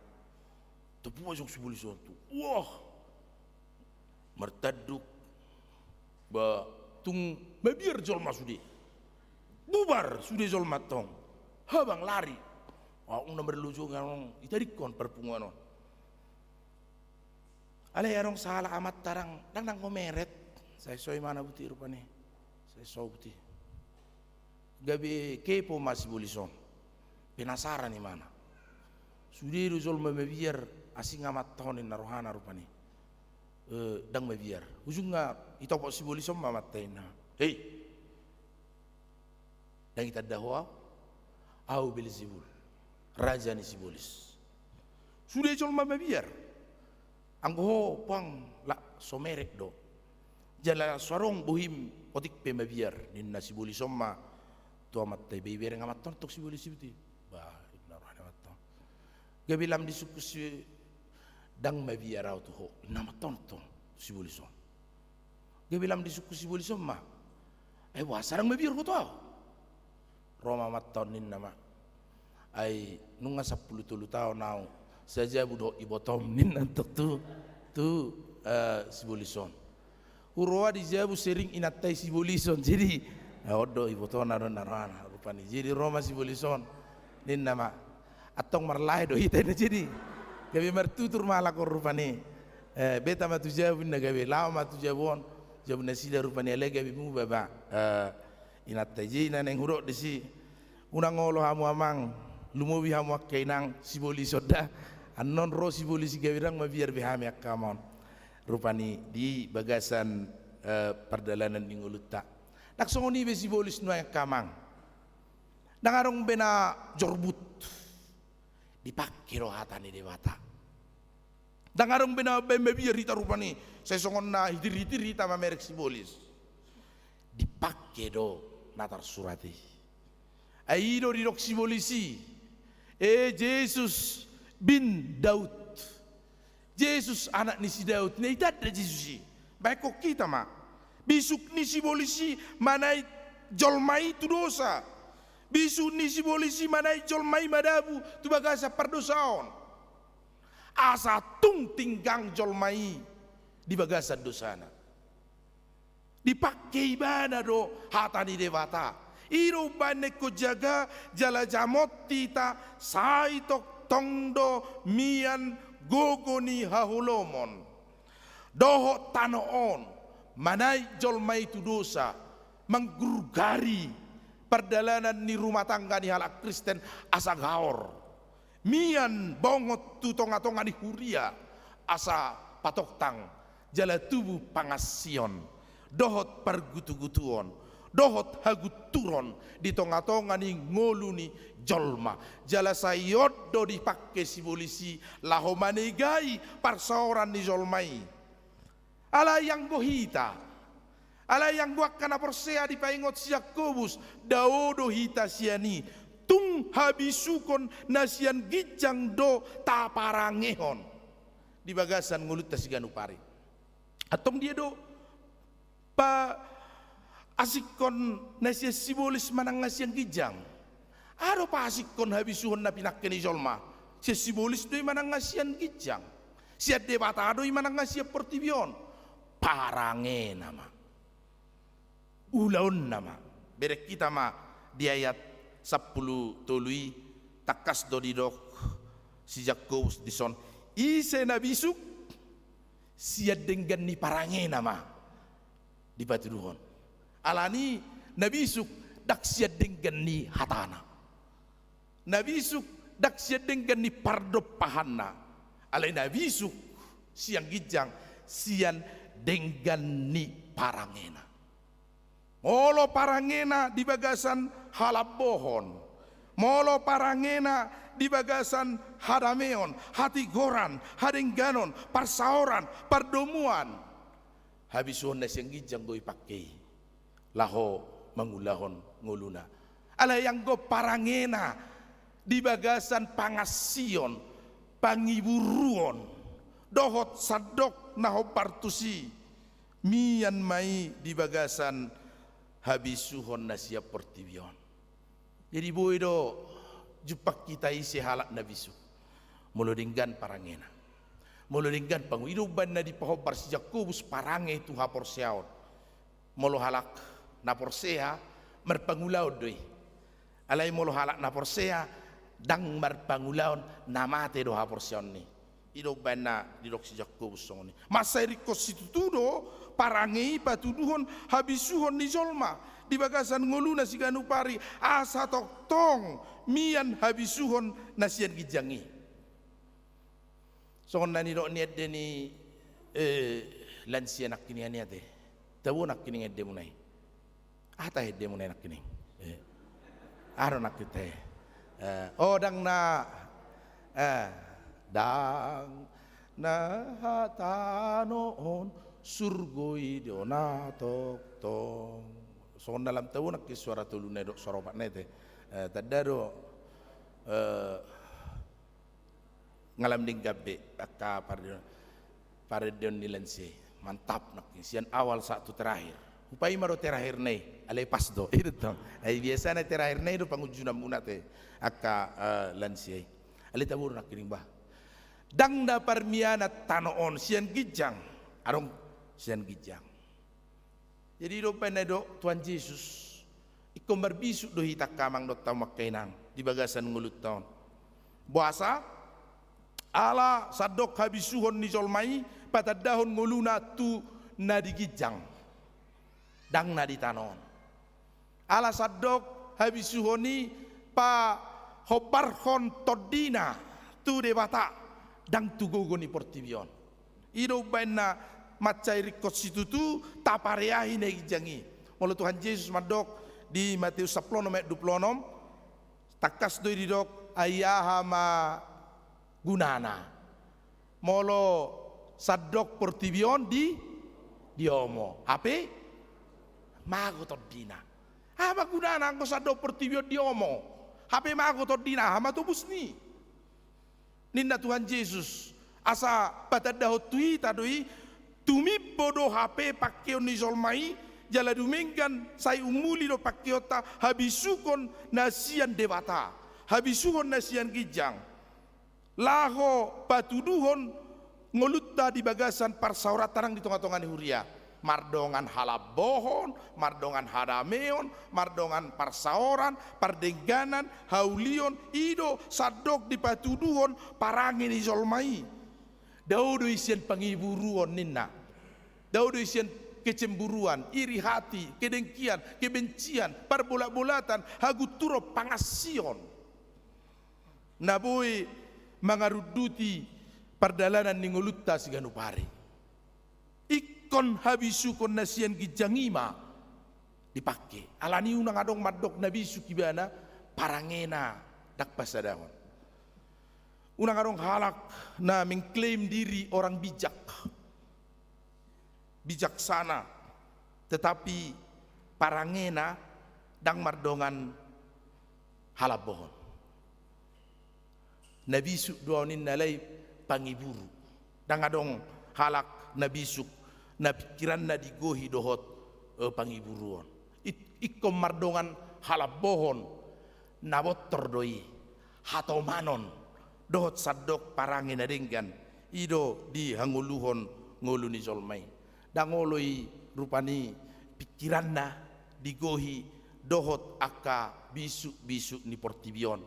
Tompu ma jong sibolis on tu. Wah. Martanduk. Ba tung mabiar jolma sude. Bubar sude jolma tong. Habang lari. Wah, unang marlojongan on. Itadingkon parpunguan on. Alai adong sahala amanta ndang, ndang nang gomeret. Sai so imana boto i rupani. Sai so boto i. Gabe kepo ma sibolis on. Penasaran imana. Sude do jolma mabiar, asing amanta on ninna rohana rupani. Eh, ndang mabiar. Ujungna itopot sibolis on ma amanta ninna. Hei. Ndang itanda ho ahu? Ahu Belzebul, raja ni sibolis. Sude jolma mabiar. Anggo ho pang la so merek do. Jala so adong bohim otik pe mabiar, ninna sibolis on ma tu amanta i, ba ibereng amanta on tong sibolis i boto i. Ba, ninna roha ni amanta on. Gabe lam disungkun si, ndang mabiar ahu tu ho, ninna amanta on tong sibolis on. Gabe lam disungkun sibolis on ma. Ai boasa ndang mabiar ho tu ahu? Ro ma amanta on ninna ma. Ai nunga sampulu tolu taon ahu, sai jabu dohot ibotom ninna tong tu, tu, eh, sibolis on. Huroha di jabu sering inanta i sibolis on. Jadi, eh, on do ibotona do ninna rohana rupani. Jadi ro ma sibolis on. Ninna ma. Antong marlae do hita ninna jadi. Gabe martutur ma halak on rupani. Eh, beta ma tu jabu ninna gabe. Laho ma tu jabu on. Jabu nasida rupani alai gabe muba ba. Eh, inanta i, jadi na naeng hudok disi. Unang olo hamu amang, lumobi hamu angka inang, sibolis on da. Annon ro sibolis i gabe ndang mabiar be hami angka amang. Rupani di bagasan, eh, pardalanan ni ngolunta. Ndang songon i be sibolis nuaeng angka amang. Ndang adong be na jorbut. Dipangke do hata ni Debata. Ndang adong be na baen mabiar hita rupani, sai songon na hitir-hitir hita mamereng sibolis. Dipangke do na tarsurat i. Ai i do didok sibolis i, "E Jesus bin Daud." Jesus anak ni si Daud, na itanda Jesus i. Baenkon hita ma. Bisuk ni sibolis i manait jolma i tu dosa. Bisuk ni sibolis i manait jolma i madabu tu bagasan pardosaon. Asa tung tinggang jolma i di bagasan dosana. Dipangke ibana do hata ni Debata. I do umbahen na ingkon jaga jala jamot hita sai tongtong do mian gogo ni haholomon. Dohot tano on, manait jolma i tu dosa, manggurgari pardalanan ni rumah tangga ni halak Kristen asa gaor. Mian bongot tu tonga-tonga ni huria, asa patongtang, jala tubu pangansion, dohot pargutu-gutuon, dohot hagunturon di tonga-tonga ni ngolu ni jolma, jala sai on do dipangke sibolis i laho manegai parsaoran ni jolma i. Alai anggo hita, Alai anggo angka na porsea dipaingot si Jakobus, dao do hita sian i, tung habisukon na sian ginjang do taparangehon di bagasan ngolunta siganup ari. Antong dia do paasingkon na sian sibolis manang na sian ginjang? Aha do paasingkon habisuhon na pinangke ni jolma? Sian sibolis do i manang na sian ginjang? Sian Debata do i manang na sian portibi on? Parangena ma. Ulaonna ma. Bereng hita ma di ayat sampulu tolu i, tangkas do didok si Jakobus dison, ise na bisuk, sian denggan ni parangena ma dipatuduhon. Alani na bisuk ndang sian denggan ni hatana. Na bisuk ndang sian denggan ni pardompahanna. Alai na bisuk sian ginjang, sian denggan ni parangena. Molo parangena di bagasan halambohon, molo parangena di bagasan hadameon, hatigoran, hadengganon, parsaoran, pardomuan, habisuhon na sian ginjang do ipangke i laho mangulahon ngoluna. Alai anggo parangena di bagasan pangansion, pangiburuon, dohot sandok na hombar tusi, mian ma i di bagasan habisuhon na sian portibi on. Jadi boi do jumpang hita ise halak na bisuk? Molo denggan parangena, molo denggan pangu-, i do umbaen na dipahombar si Jakobus parange tu haporseaon. Molo halak na porsea, marpangulaon do i. Alai molo halak na porsea ndang marpangulaon, na mate do haporseaon i. I do umbaen na didok si Jakobus songon i. Mansai ringkot situtu do parange i patuduhon habisuhon ni jolma di bagasan ngoluna siganup ari, asa tongtong mian habisuhon na sian ginjang i. Songon na nidok ni ende ni, eh, lansia nangkiningan i ate. Tabo nangkining endemuna i. Aha tahe endemuna i nangkining? Eh. Aha do nangkin tahe? Eh, oh, ndang na, eh, ndang na hatana on, surgo i do na tongtong. Songon na lam tabo nangkin suara toluna i dohot suara opatna i ate. Eh, tanda do, eh, nga lam denggan be angka parendeon, parendeon ni lansia i. Mantap nangkin, sian awal sahat tu terakhir. Hupaima do terakhirna i, alai pas do. I do tong. Ai biasana terakhirna i do pangunjunanmuna ate angka, eh, lansia i. Alai tabo do nangkining bah. Ndang na parmianan tano on sian ginjang. Adong sian ginjang. Jadi i do umbaen na didok Tuhan Jesus, ingkon marbisuk do hita angka amang dohot hamu angka inang di bagasan ngolunta on. Boasa? Ala sandok habisuhon ni jolma i patandahon ngoluna tu na di ginjang, ndang na di tano on. Ala sandok habisuhon i pahombarhon tondina tu Debata, ndang tu gogo ni portibi on. I do umbaen na mansai ringkot situtu tapareahi na ginjang i. Molo Tuhan Jesus mandok di Mateus sampulu onom ayat dua pulu onom, tangkas do i didok, ai aha ma gunana molo sandok portibi on di, diomo, hape mago tondina? Aha ma gunana anggo sandok portibi on diomo, hape mago tondina? Aha ma tobus ni i? Ninna Tuhan Jesus, asa patandahon tu hita do i, tumimbo do hape pangkeon ni jolma i, jala dumenggan sai umuli do pangkeonta habisukon na sian Debata, habisuhon na sian ginjang, laho patuduhon ngolunta di bagasan parsaoranta nang di tongatonga ni huria. Mardongan halambohon, mardongan hadameon, mardongan parsaoran, pardengganan, haulion, i do sandok dipatuduhon parange ni jolma i. Dao do i sian pangiburuon ninna. Dao do i sian kecemburuan, iri hati, kedengkian, kebencian, parbolatbolatan, hagunturon, pangansion na boi mangarunduti pardalanan ni ngolunta siganup ari. Ingkon habisukon na sian ginjang i ma dipangke. Alani unang adong mandok na bisuk ibana, parangena ndang pasadahon. Unang adong halak na mengklaim diri orang bijak, bijaksana, Tetapi parangena ndang mardongan halambohon. Na bisuk do au ninna alai pangiburu. Ndang adong halak na bisuk, na pingkiranna digohi dohot, eh, pangiburuon. It-, ingkon mardongan halambohon, na bontor do i, hatomanon, dohot sandok parange na denggan, i do dihangoluhon ngolu ni jolma i. Ndang olo i rupani pingkiranna digohi dohot angka bisuk-bisuk ni portibi on,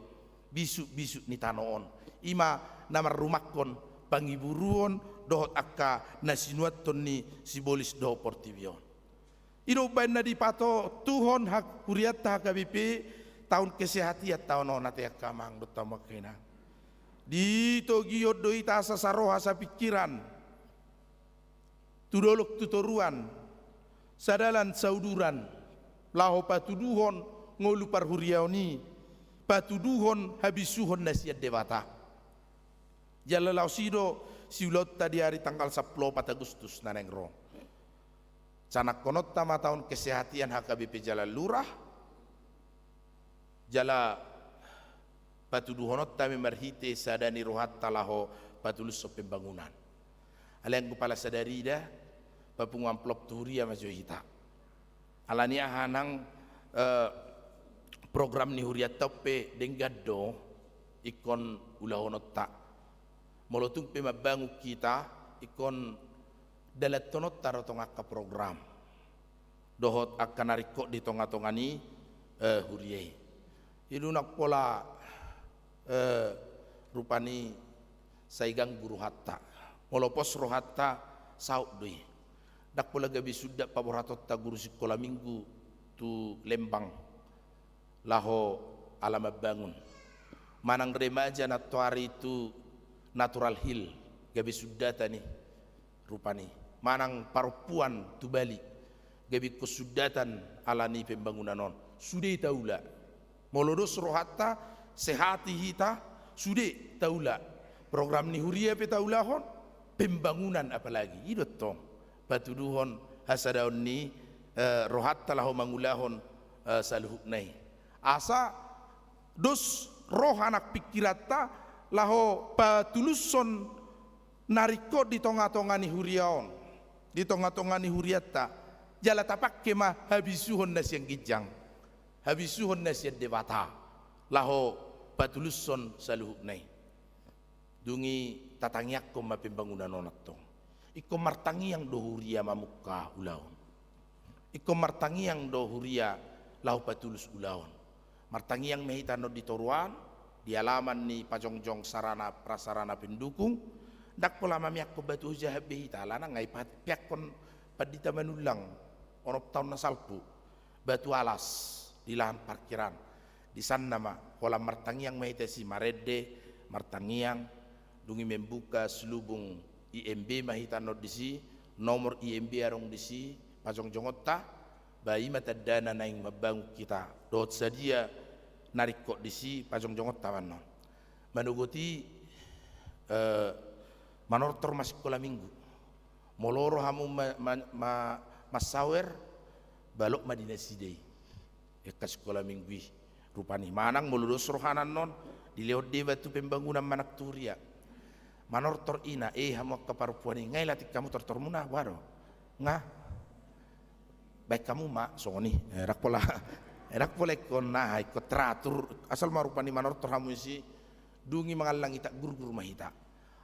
bisuk-bisuk ni tano on. I ma na marrumangkon pangiburuon dohot angka na sinuanhon ni sibolis dohot portibi on. I do umbaen na dipatontuhon ha-, hurianta H K B P taon kesehatan taon on, ate angka amang dohot hamu angka inang. Ditogihon do hita asa saroha sapingkiran, tu dolok tu toruan, sadalan sauduran, laho patuduhon ngolu parhuriaon i, patuduhon habisuhon na sian Debata. Jala laos i do siulaonta di ari tanggal sampulu opat Agustus na naeng ro. Canangkononta ma taon kesehatan H K B P jala lurah, jala patuduhononta ma i marhite sada ni rohanta laho patulushon pembangunan. Alai anggo pala sadari da, papungu amplop tu huria ma jo hita. Alani aha nang, eh, program ni hurianta on pe denggan do ingkon ulahononta. Molo tung pe mambangun hita, ingkon dalanhononta do tong angka program dohot angka na ringkot di tonga-tonga ni, eh, huria i. I do nang pola, eh, rupani sai ganggu rohanta. Molo pos rohanta, saut do i. Ndang pola gabe sundat paborhatonta guru sikola minggu tu Lembang laho ala mambangun. Manang remaja nantoari tu Natural Hill, gabe sundatan i rupani. Manang parompuan tu Bali, gabe ingkon sundatan alani pembangunan on. Sude taula. Molo dos rohanta, sehati hita, sude taula. Program ni huria pe taulahon, pembangunan apalagi. I do tong patuduhon hasadaon ni, eh, rohanta laho mangulahon, eh, saluhutna i. Asa dos roha nang pingkiranta laho patulushon na ringkot di tonga-tonga ni huria on, di tonga-tonga ni hurianta, jala tapangke ma habisuhon na sian ginjang, habisuhon na sian Debata, laho patulushon saluhutna i. Dung i tatangiangkon ma pembangunan on antong. Ingkon martangiang do huria mamungka ulaon. Ingkon martangiang do huria laho patulus ulaon. Martangiang ma hita annon di toruan, di alaman ni pajongjong sarana prasarana pendukung, ndang pola mamiangkon batu hojahan be hita, alana nga i pa-, peakkon Pandita Manullang onom taon na salpu, batu alas di lahan parkiran. Di sanna ma, holan martangiang ma hita disi, marende, martangiang, dung i membuka selubung I M B ma hita annon disi, nomor I M B adong disi, pajongjongonta, ba i ma tandana naeng mambangun hita, dohot sadia na ringkot disi, pajongjongonta ma annon. Manogot i, eh, manortor ma sikola minggu. Molo ro hamu ma-, ma-, ma-, mansawer, balok ma di nasida i. Angka sikola minggu i. Rupani manang molo dos rohana annon, dilehon deba tu pembangunan manang tu huria. Manortor ina, eh, hamu angka parompuan i, nga i latik hamu tortormuna, boha do? Nga. Baen hamu ma, songon i. Eh, ndang pola, eh, ndang pola ingkon, nah, ingkon teratur. Asal ma rupani manortor hamu disi, dung i mangallang itak gurgur ma hita.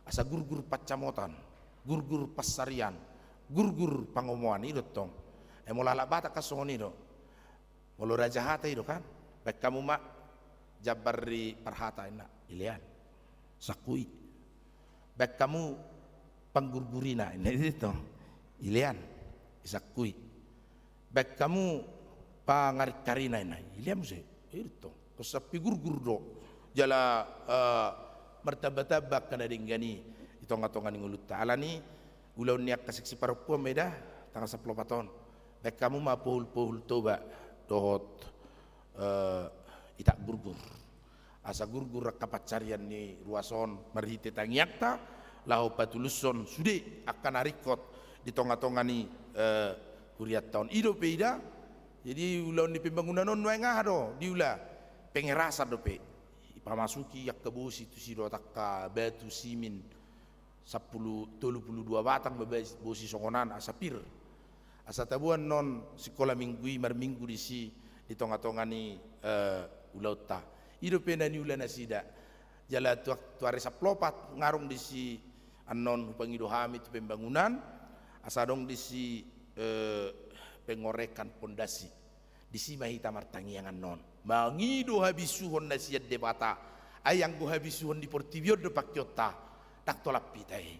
Asa gurgur pansamotan, gurgur pansarian, gurgur pangomoan, i do tong. Eh, molo halak Batak kan songon i do. Molo raja hata i do kan, baen hamu ma jambar ni parhata, inna, ilean. Sangkui. Baen hamu panggurgurina, inna, i do tong. Ilean. Isangkui. Baen hamu pangaringkarina, inna, ilean muse. I do tong. Ingkon sampe gurgur do. Jala, eh, martamba-tamba angka na denggan i di tonga-tonga ni ngolunta. Alani ulaon ni angka seksi parompuan ma i da, tanggal sampulu opat on. Baen hamu ma pohul-pohul Toba dohot, eh, itak gurgur. Asa gurgur angka pansarian ni ruas on marhite tangiangta, laho patulushon sude angka na ringkot di tonga-tonga ni, eh, hurianta on. I dope i da. Jadi ulaon ni pembangunan on nuaeng aha do diula? Pengerasan dope. Ipamasuki angka bosi tusi dohot angka batu simin sampulu, tolu pulu dua batang ma bas-, bosi songon an asa pir. Asa taboan non sikola minggu i marminggu disi di tonga-tonga ni, eh, ulaonta. I dope na niula nasida. Jala tu, tu ari Saplopat nga adong disi annon hupangido hami tu pembangunan, asa adong disi, eh, pengorekan pondasi. Disi ma hita martangiang annon. Mangido habisuhon na sian Debata. Ai anggo habisuhon ni portibi on do pangkeonta, ndang tolap hita i.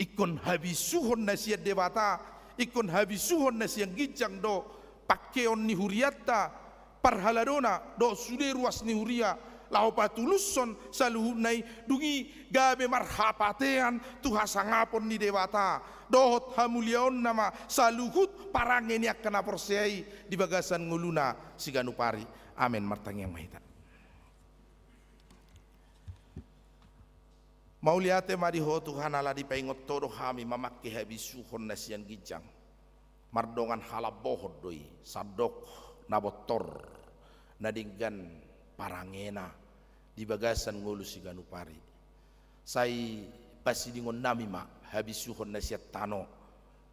Ingkon habisuhon na sian Debata, ingkon habisuhon na sian ginjang do pangkeon ni hurianta, parhaladona dohot sude ruas ni huria, laho patulushon saluhutna i, dung i gabe marhapatean tu hasangapon ni Debata dohot hamuliaonna ma saluhut parange ni angka na porsea i di bagasan ngoluna siganup ari. Amen. Martangiang ma hita. Mauliate ma di Ho Tuhan, ala dipaingot Ho do hami mamangke habisuhon na sian ginjang. Mardongan halambohon do i, sandok na bontor, na denggan parangena di bagasan ngolu siganup ari. Sai pasidingon nami ma habisuhon na sian tano,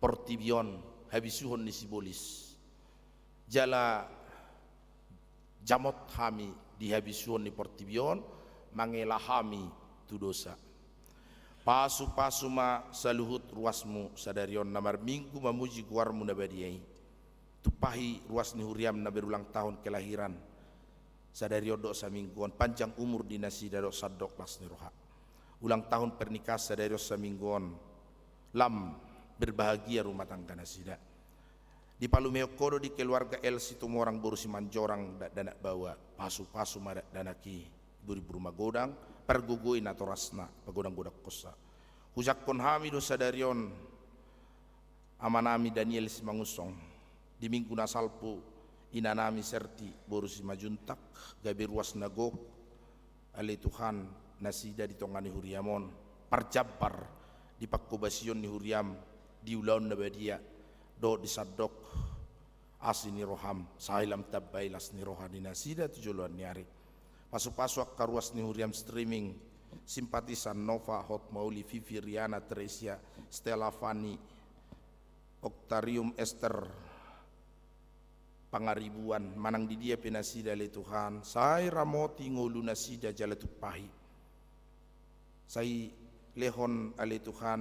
portibi on, habisuhon ni sibolis. Jala jamot hami di habisuhon ni portibi on, mangela hami tu dosa. Pasupasu ma saluhut ruasmu sadari on na marminggu mamuji goarmu na badia i. Tumpahi ruas ni huriam na berulang tahun kelahiran sadari on dohot saminggu on, panjang umur di nasida dohot sandok las ni roha. Ulang tahun pernikahan sadari on saminggu on, lam berbahagia rumah tangga nasida. Dipalumehon Ho do di keluarga L Situmorang boru Simanjorang dakdanak baoa, pasupasu ma dakdanak i, buribur magodang, pargogoi natorasna, pagodanggodangkon sa. Hujangkon hami do sadari on amanami Daniel Simangunsong, di minggu na salpu inanami Serti boru Simanjuntak, gabe ruas na gok, ale Tuhan, nasida di tonga ni huriam on, parjambar di pangkobasion ni huriam, di ulaon na badia, dohot di sandok asi ni roham, sai lam tambai las ni roha ni nasida tu joloan ni ari. Pasupasu angka ruas ni huriam streaming, simpatisan Nova, Hot Mauli, Vivi, Riana, Tresia, Stella, Fani, Octarium, Ester, Pangaribuan, manang di dia pe nasida ale Tuhan, sai ramoti ngolu nasida jala tumpahi. Sai lehon ale Tuhan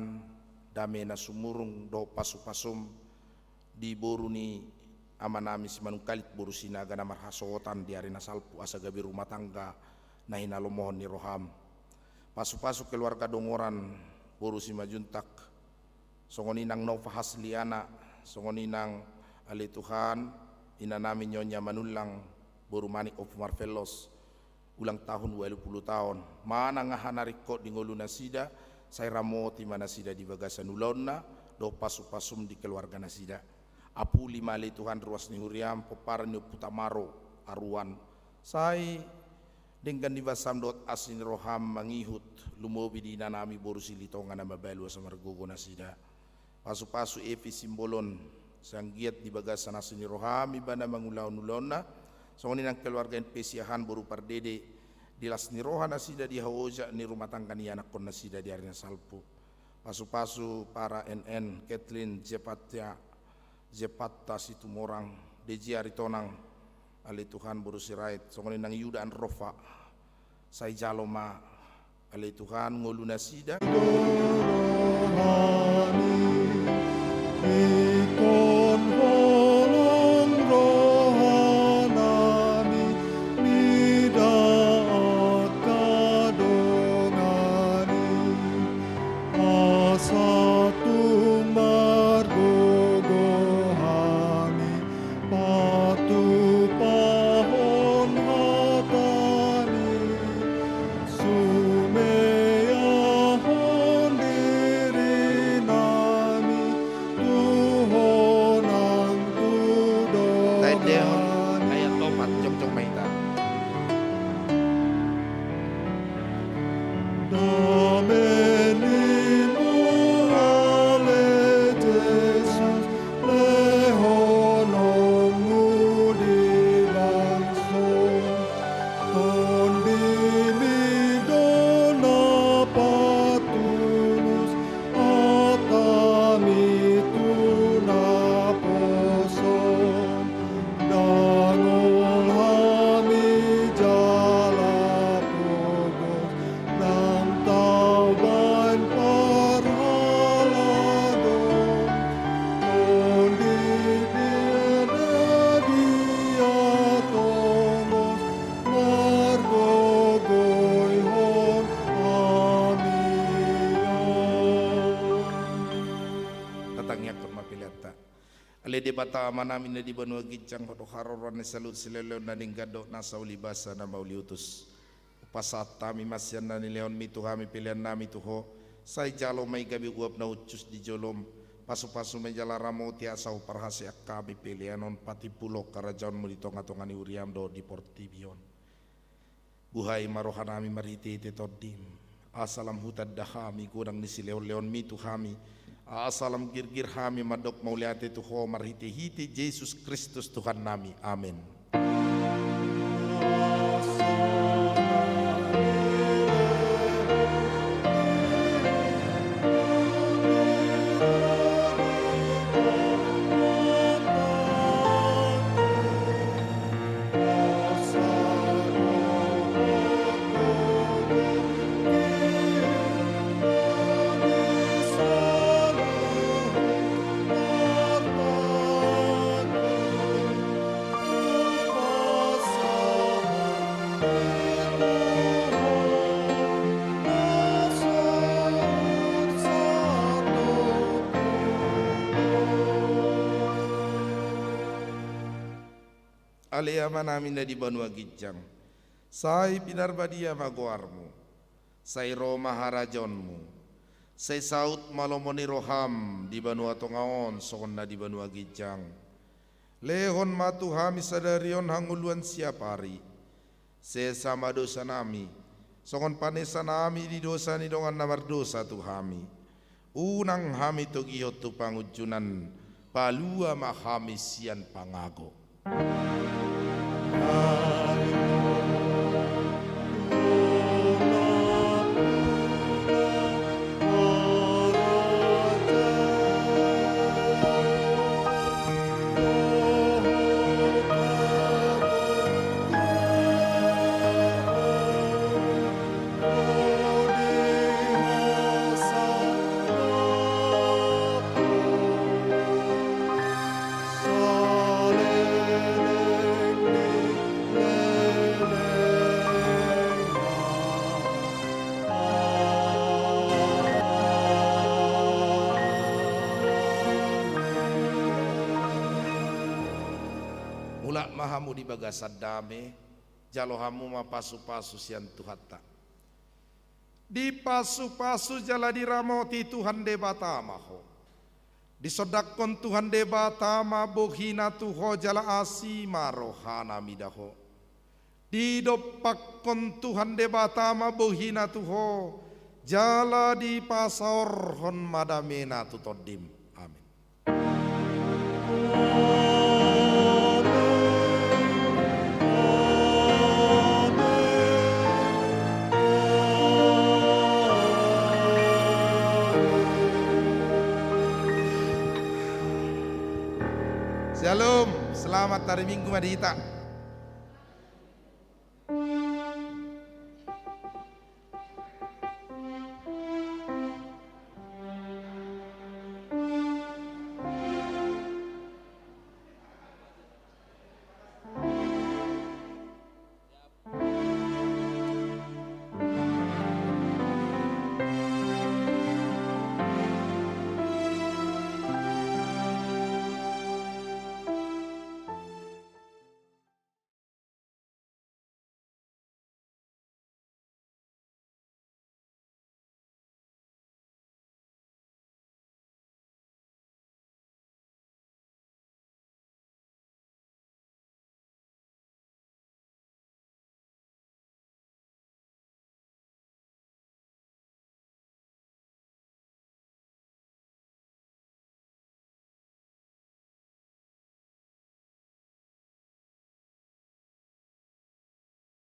dame na sumurung dohot pasupasum di boru ni amanami Simanungkalit boru Sinaga na marhasohotan di ari na salpu asa gabe rumah tangga na hinalomohon ni roham. Pasupasu keluarga Dongoran boru Simanjuntak, songon i nang Nova Hasliana, songon i nang ale Tuhan inanami Nyonya Manullang boru Manik Ompu Marvellos, ulang tahun walu pulu taon. Manang aha na ringkot di ngolu nasida, sai ramoti ma nasida di bagasan ulaonna dohot pasupasum di keluarga nasida. Apuli ma ale Tuhan ruas ni huriam, pomparan ni Ompu Tamaro Aruan, sai denggan ni basam dohot asi ni roham mangihut, lumobi di inanami boru Silitonga na mabalu asa margogo nasida. Pasupasu Evi Simbolon, sai anggiat di bagasan asi ni roham ibana mangulahon ulaonna, songon i nang keluarga N P Siahaan boru Pardede, di las ni roha nasida di haojak ni rumah tangga ni anakkon nasida di ari na salpu. Pasupasu para N N, Kathleen, Jepatia, Jepatta Situmorang, Deji Aritonang, ale Tuhan boru Sirait, songon i nang Yuda Anrofa, sai jalo ma ale Tuhan ngolu nasida. Rohani, ingkon holong rohanami, mida angka dongan i, asa tung margogo hami, patupahon hata ni, sumehehon diri nami tu Ho. Ale Debata Amanami na di banua ginjang, Ho do haroroan ni saluhut silehonlehon na denggan dohot nasa uli basa na mauliutus. Hupasahat hami ma sian na nilehonMi tu hami peleannami tu Ho, sai jalo ma i gabe uap na hushus di joloM, pasupasu ma i jala ramoti asa huparhaseang hami pelean on patimbulhon harajaonMu di tongatonga ni huriaM dohot di portibi on. Buhai ma rohanami marhitehite TondiM, asa lam hutanda hami godang ni silehonlehonMi tu hami, asa lam girgir hami mandok mauliate tu Ho marhitehite Jesus Kristus Tuhannami. Amen. Ale Amanami na di banua ginjang, sai pinarbadia ma goarMu, sai ro ma harajaonMu, sai saut ma lomo ni rohaM di banua tonga on songon na di banua ginjang. Lehon ma tu hami sadari on hangoluan siapari. Sesa ma dosanami, songon panesanami di dosa ni dongan na mardosa tu hami. Unang hami togihon tu pangunjunan, palua ma hami sian pangago. Mulak ma hamu di bagasan dame, jalo hamu ma pasupasu sian Tuhanta. Dipasupasu jala diramoti Tuhan Debata ma ho. Disondangkon Tuhan Debata ma bohiNa tu ho jala asi ma rohaNa mida ho. Didompakkon Tuhan Debata ma bohiNa tu ho, jala dipasaorhon ma dameNa tu tondim. Amen. Syalom, selamat hari Minggu ma di hita.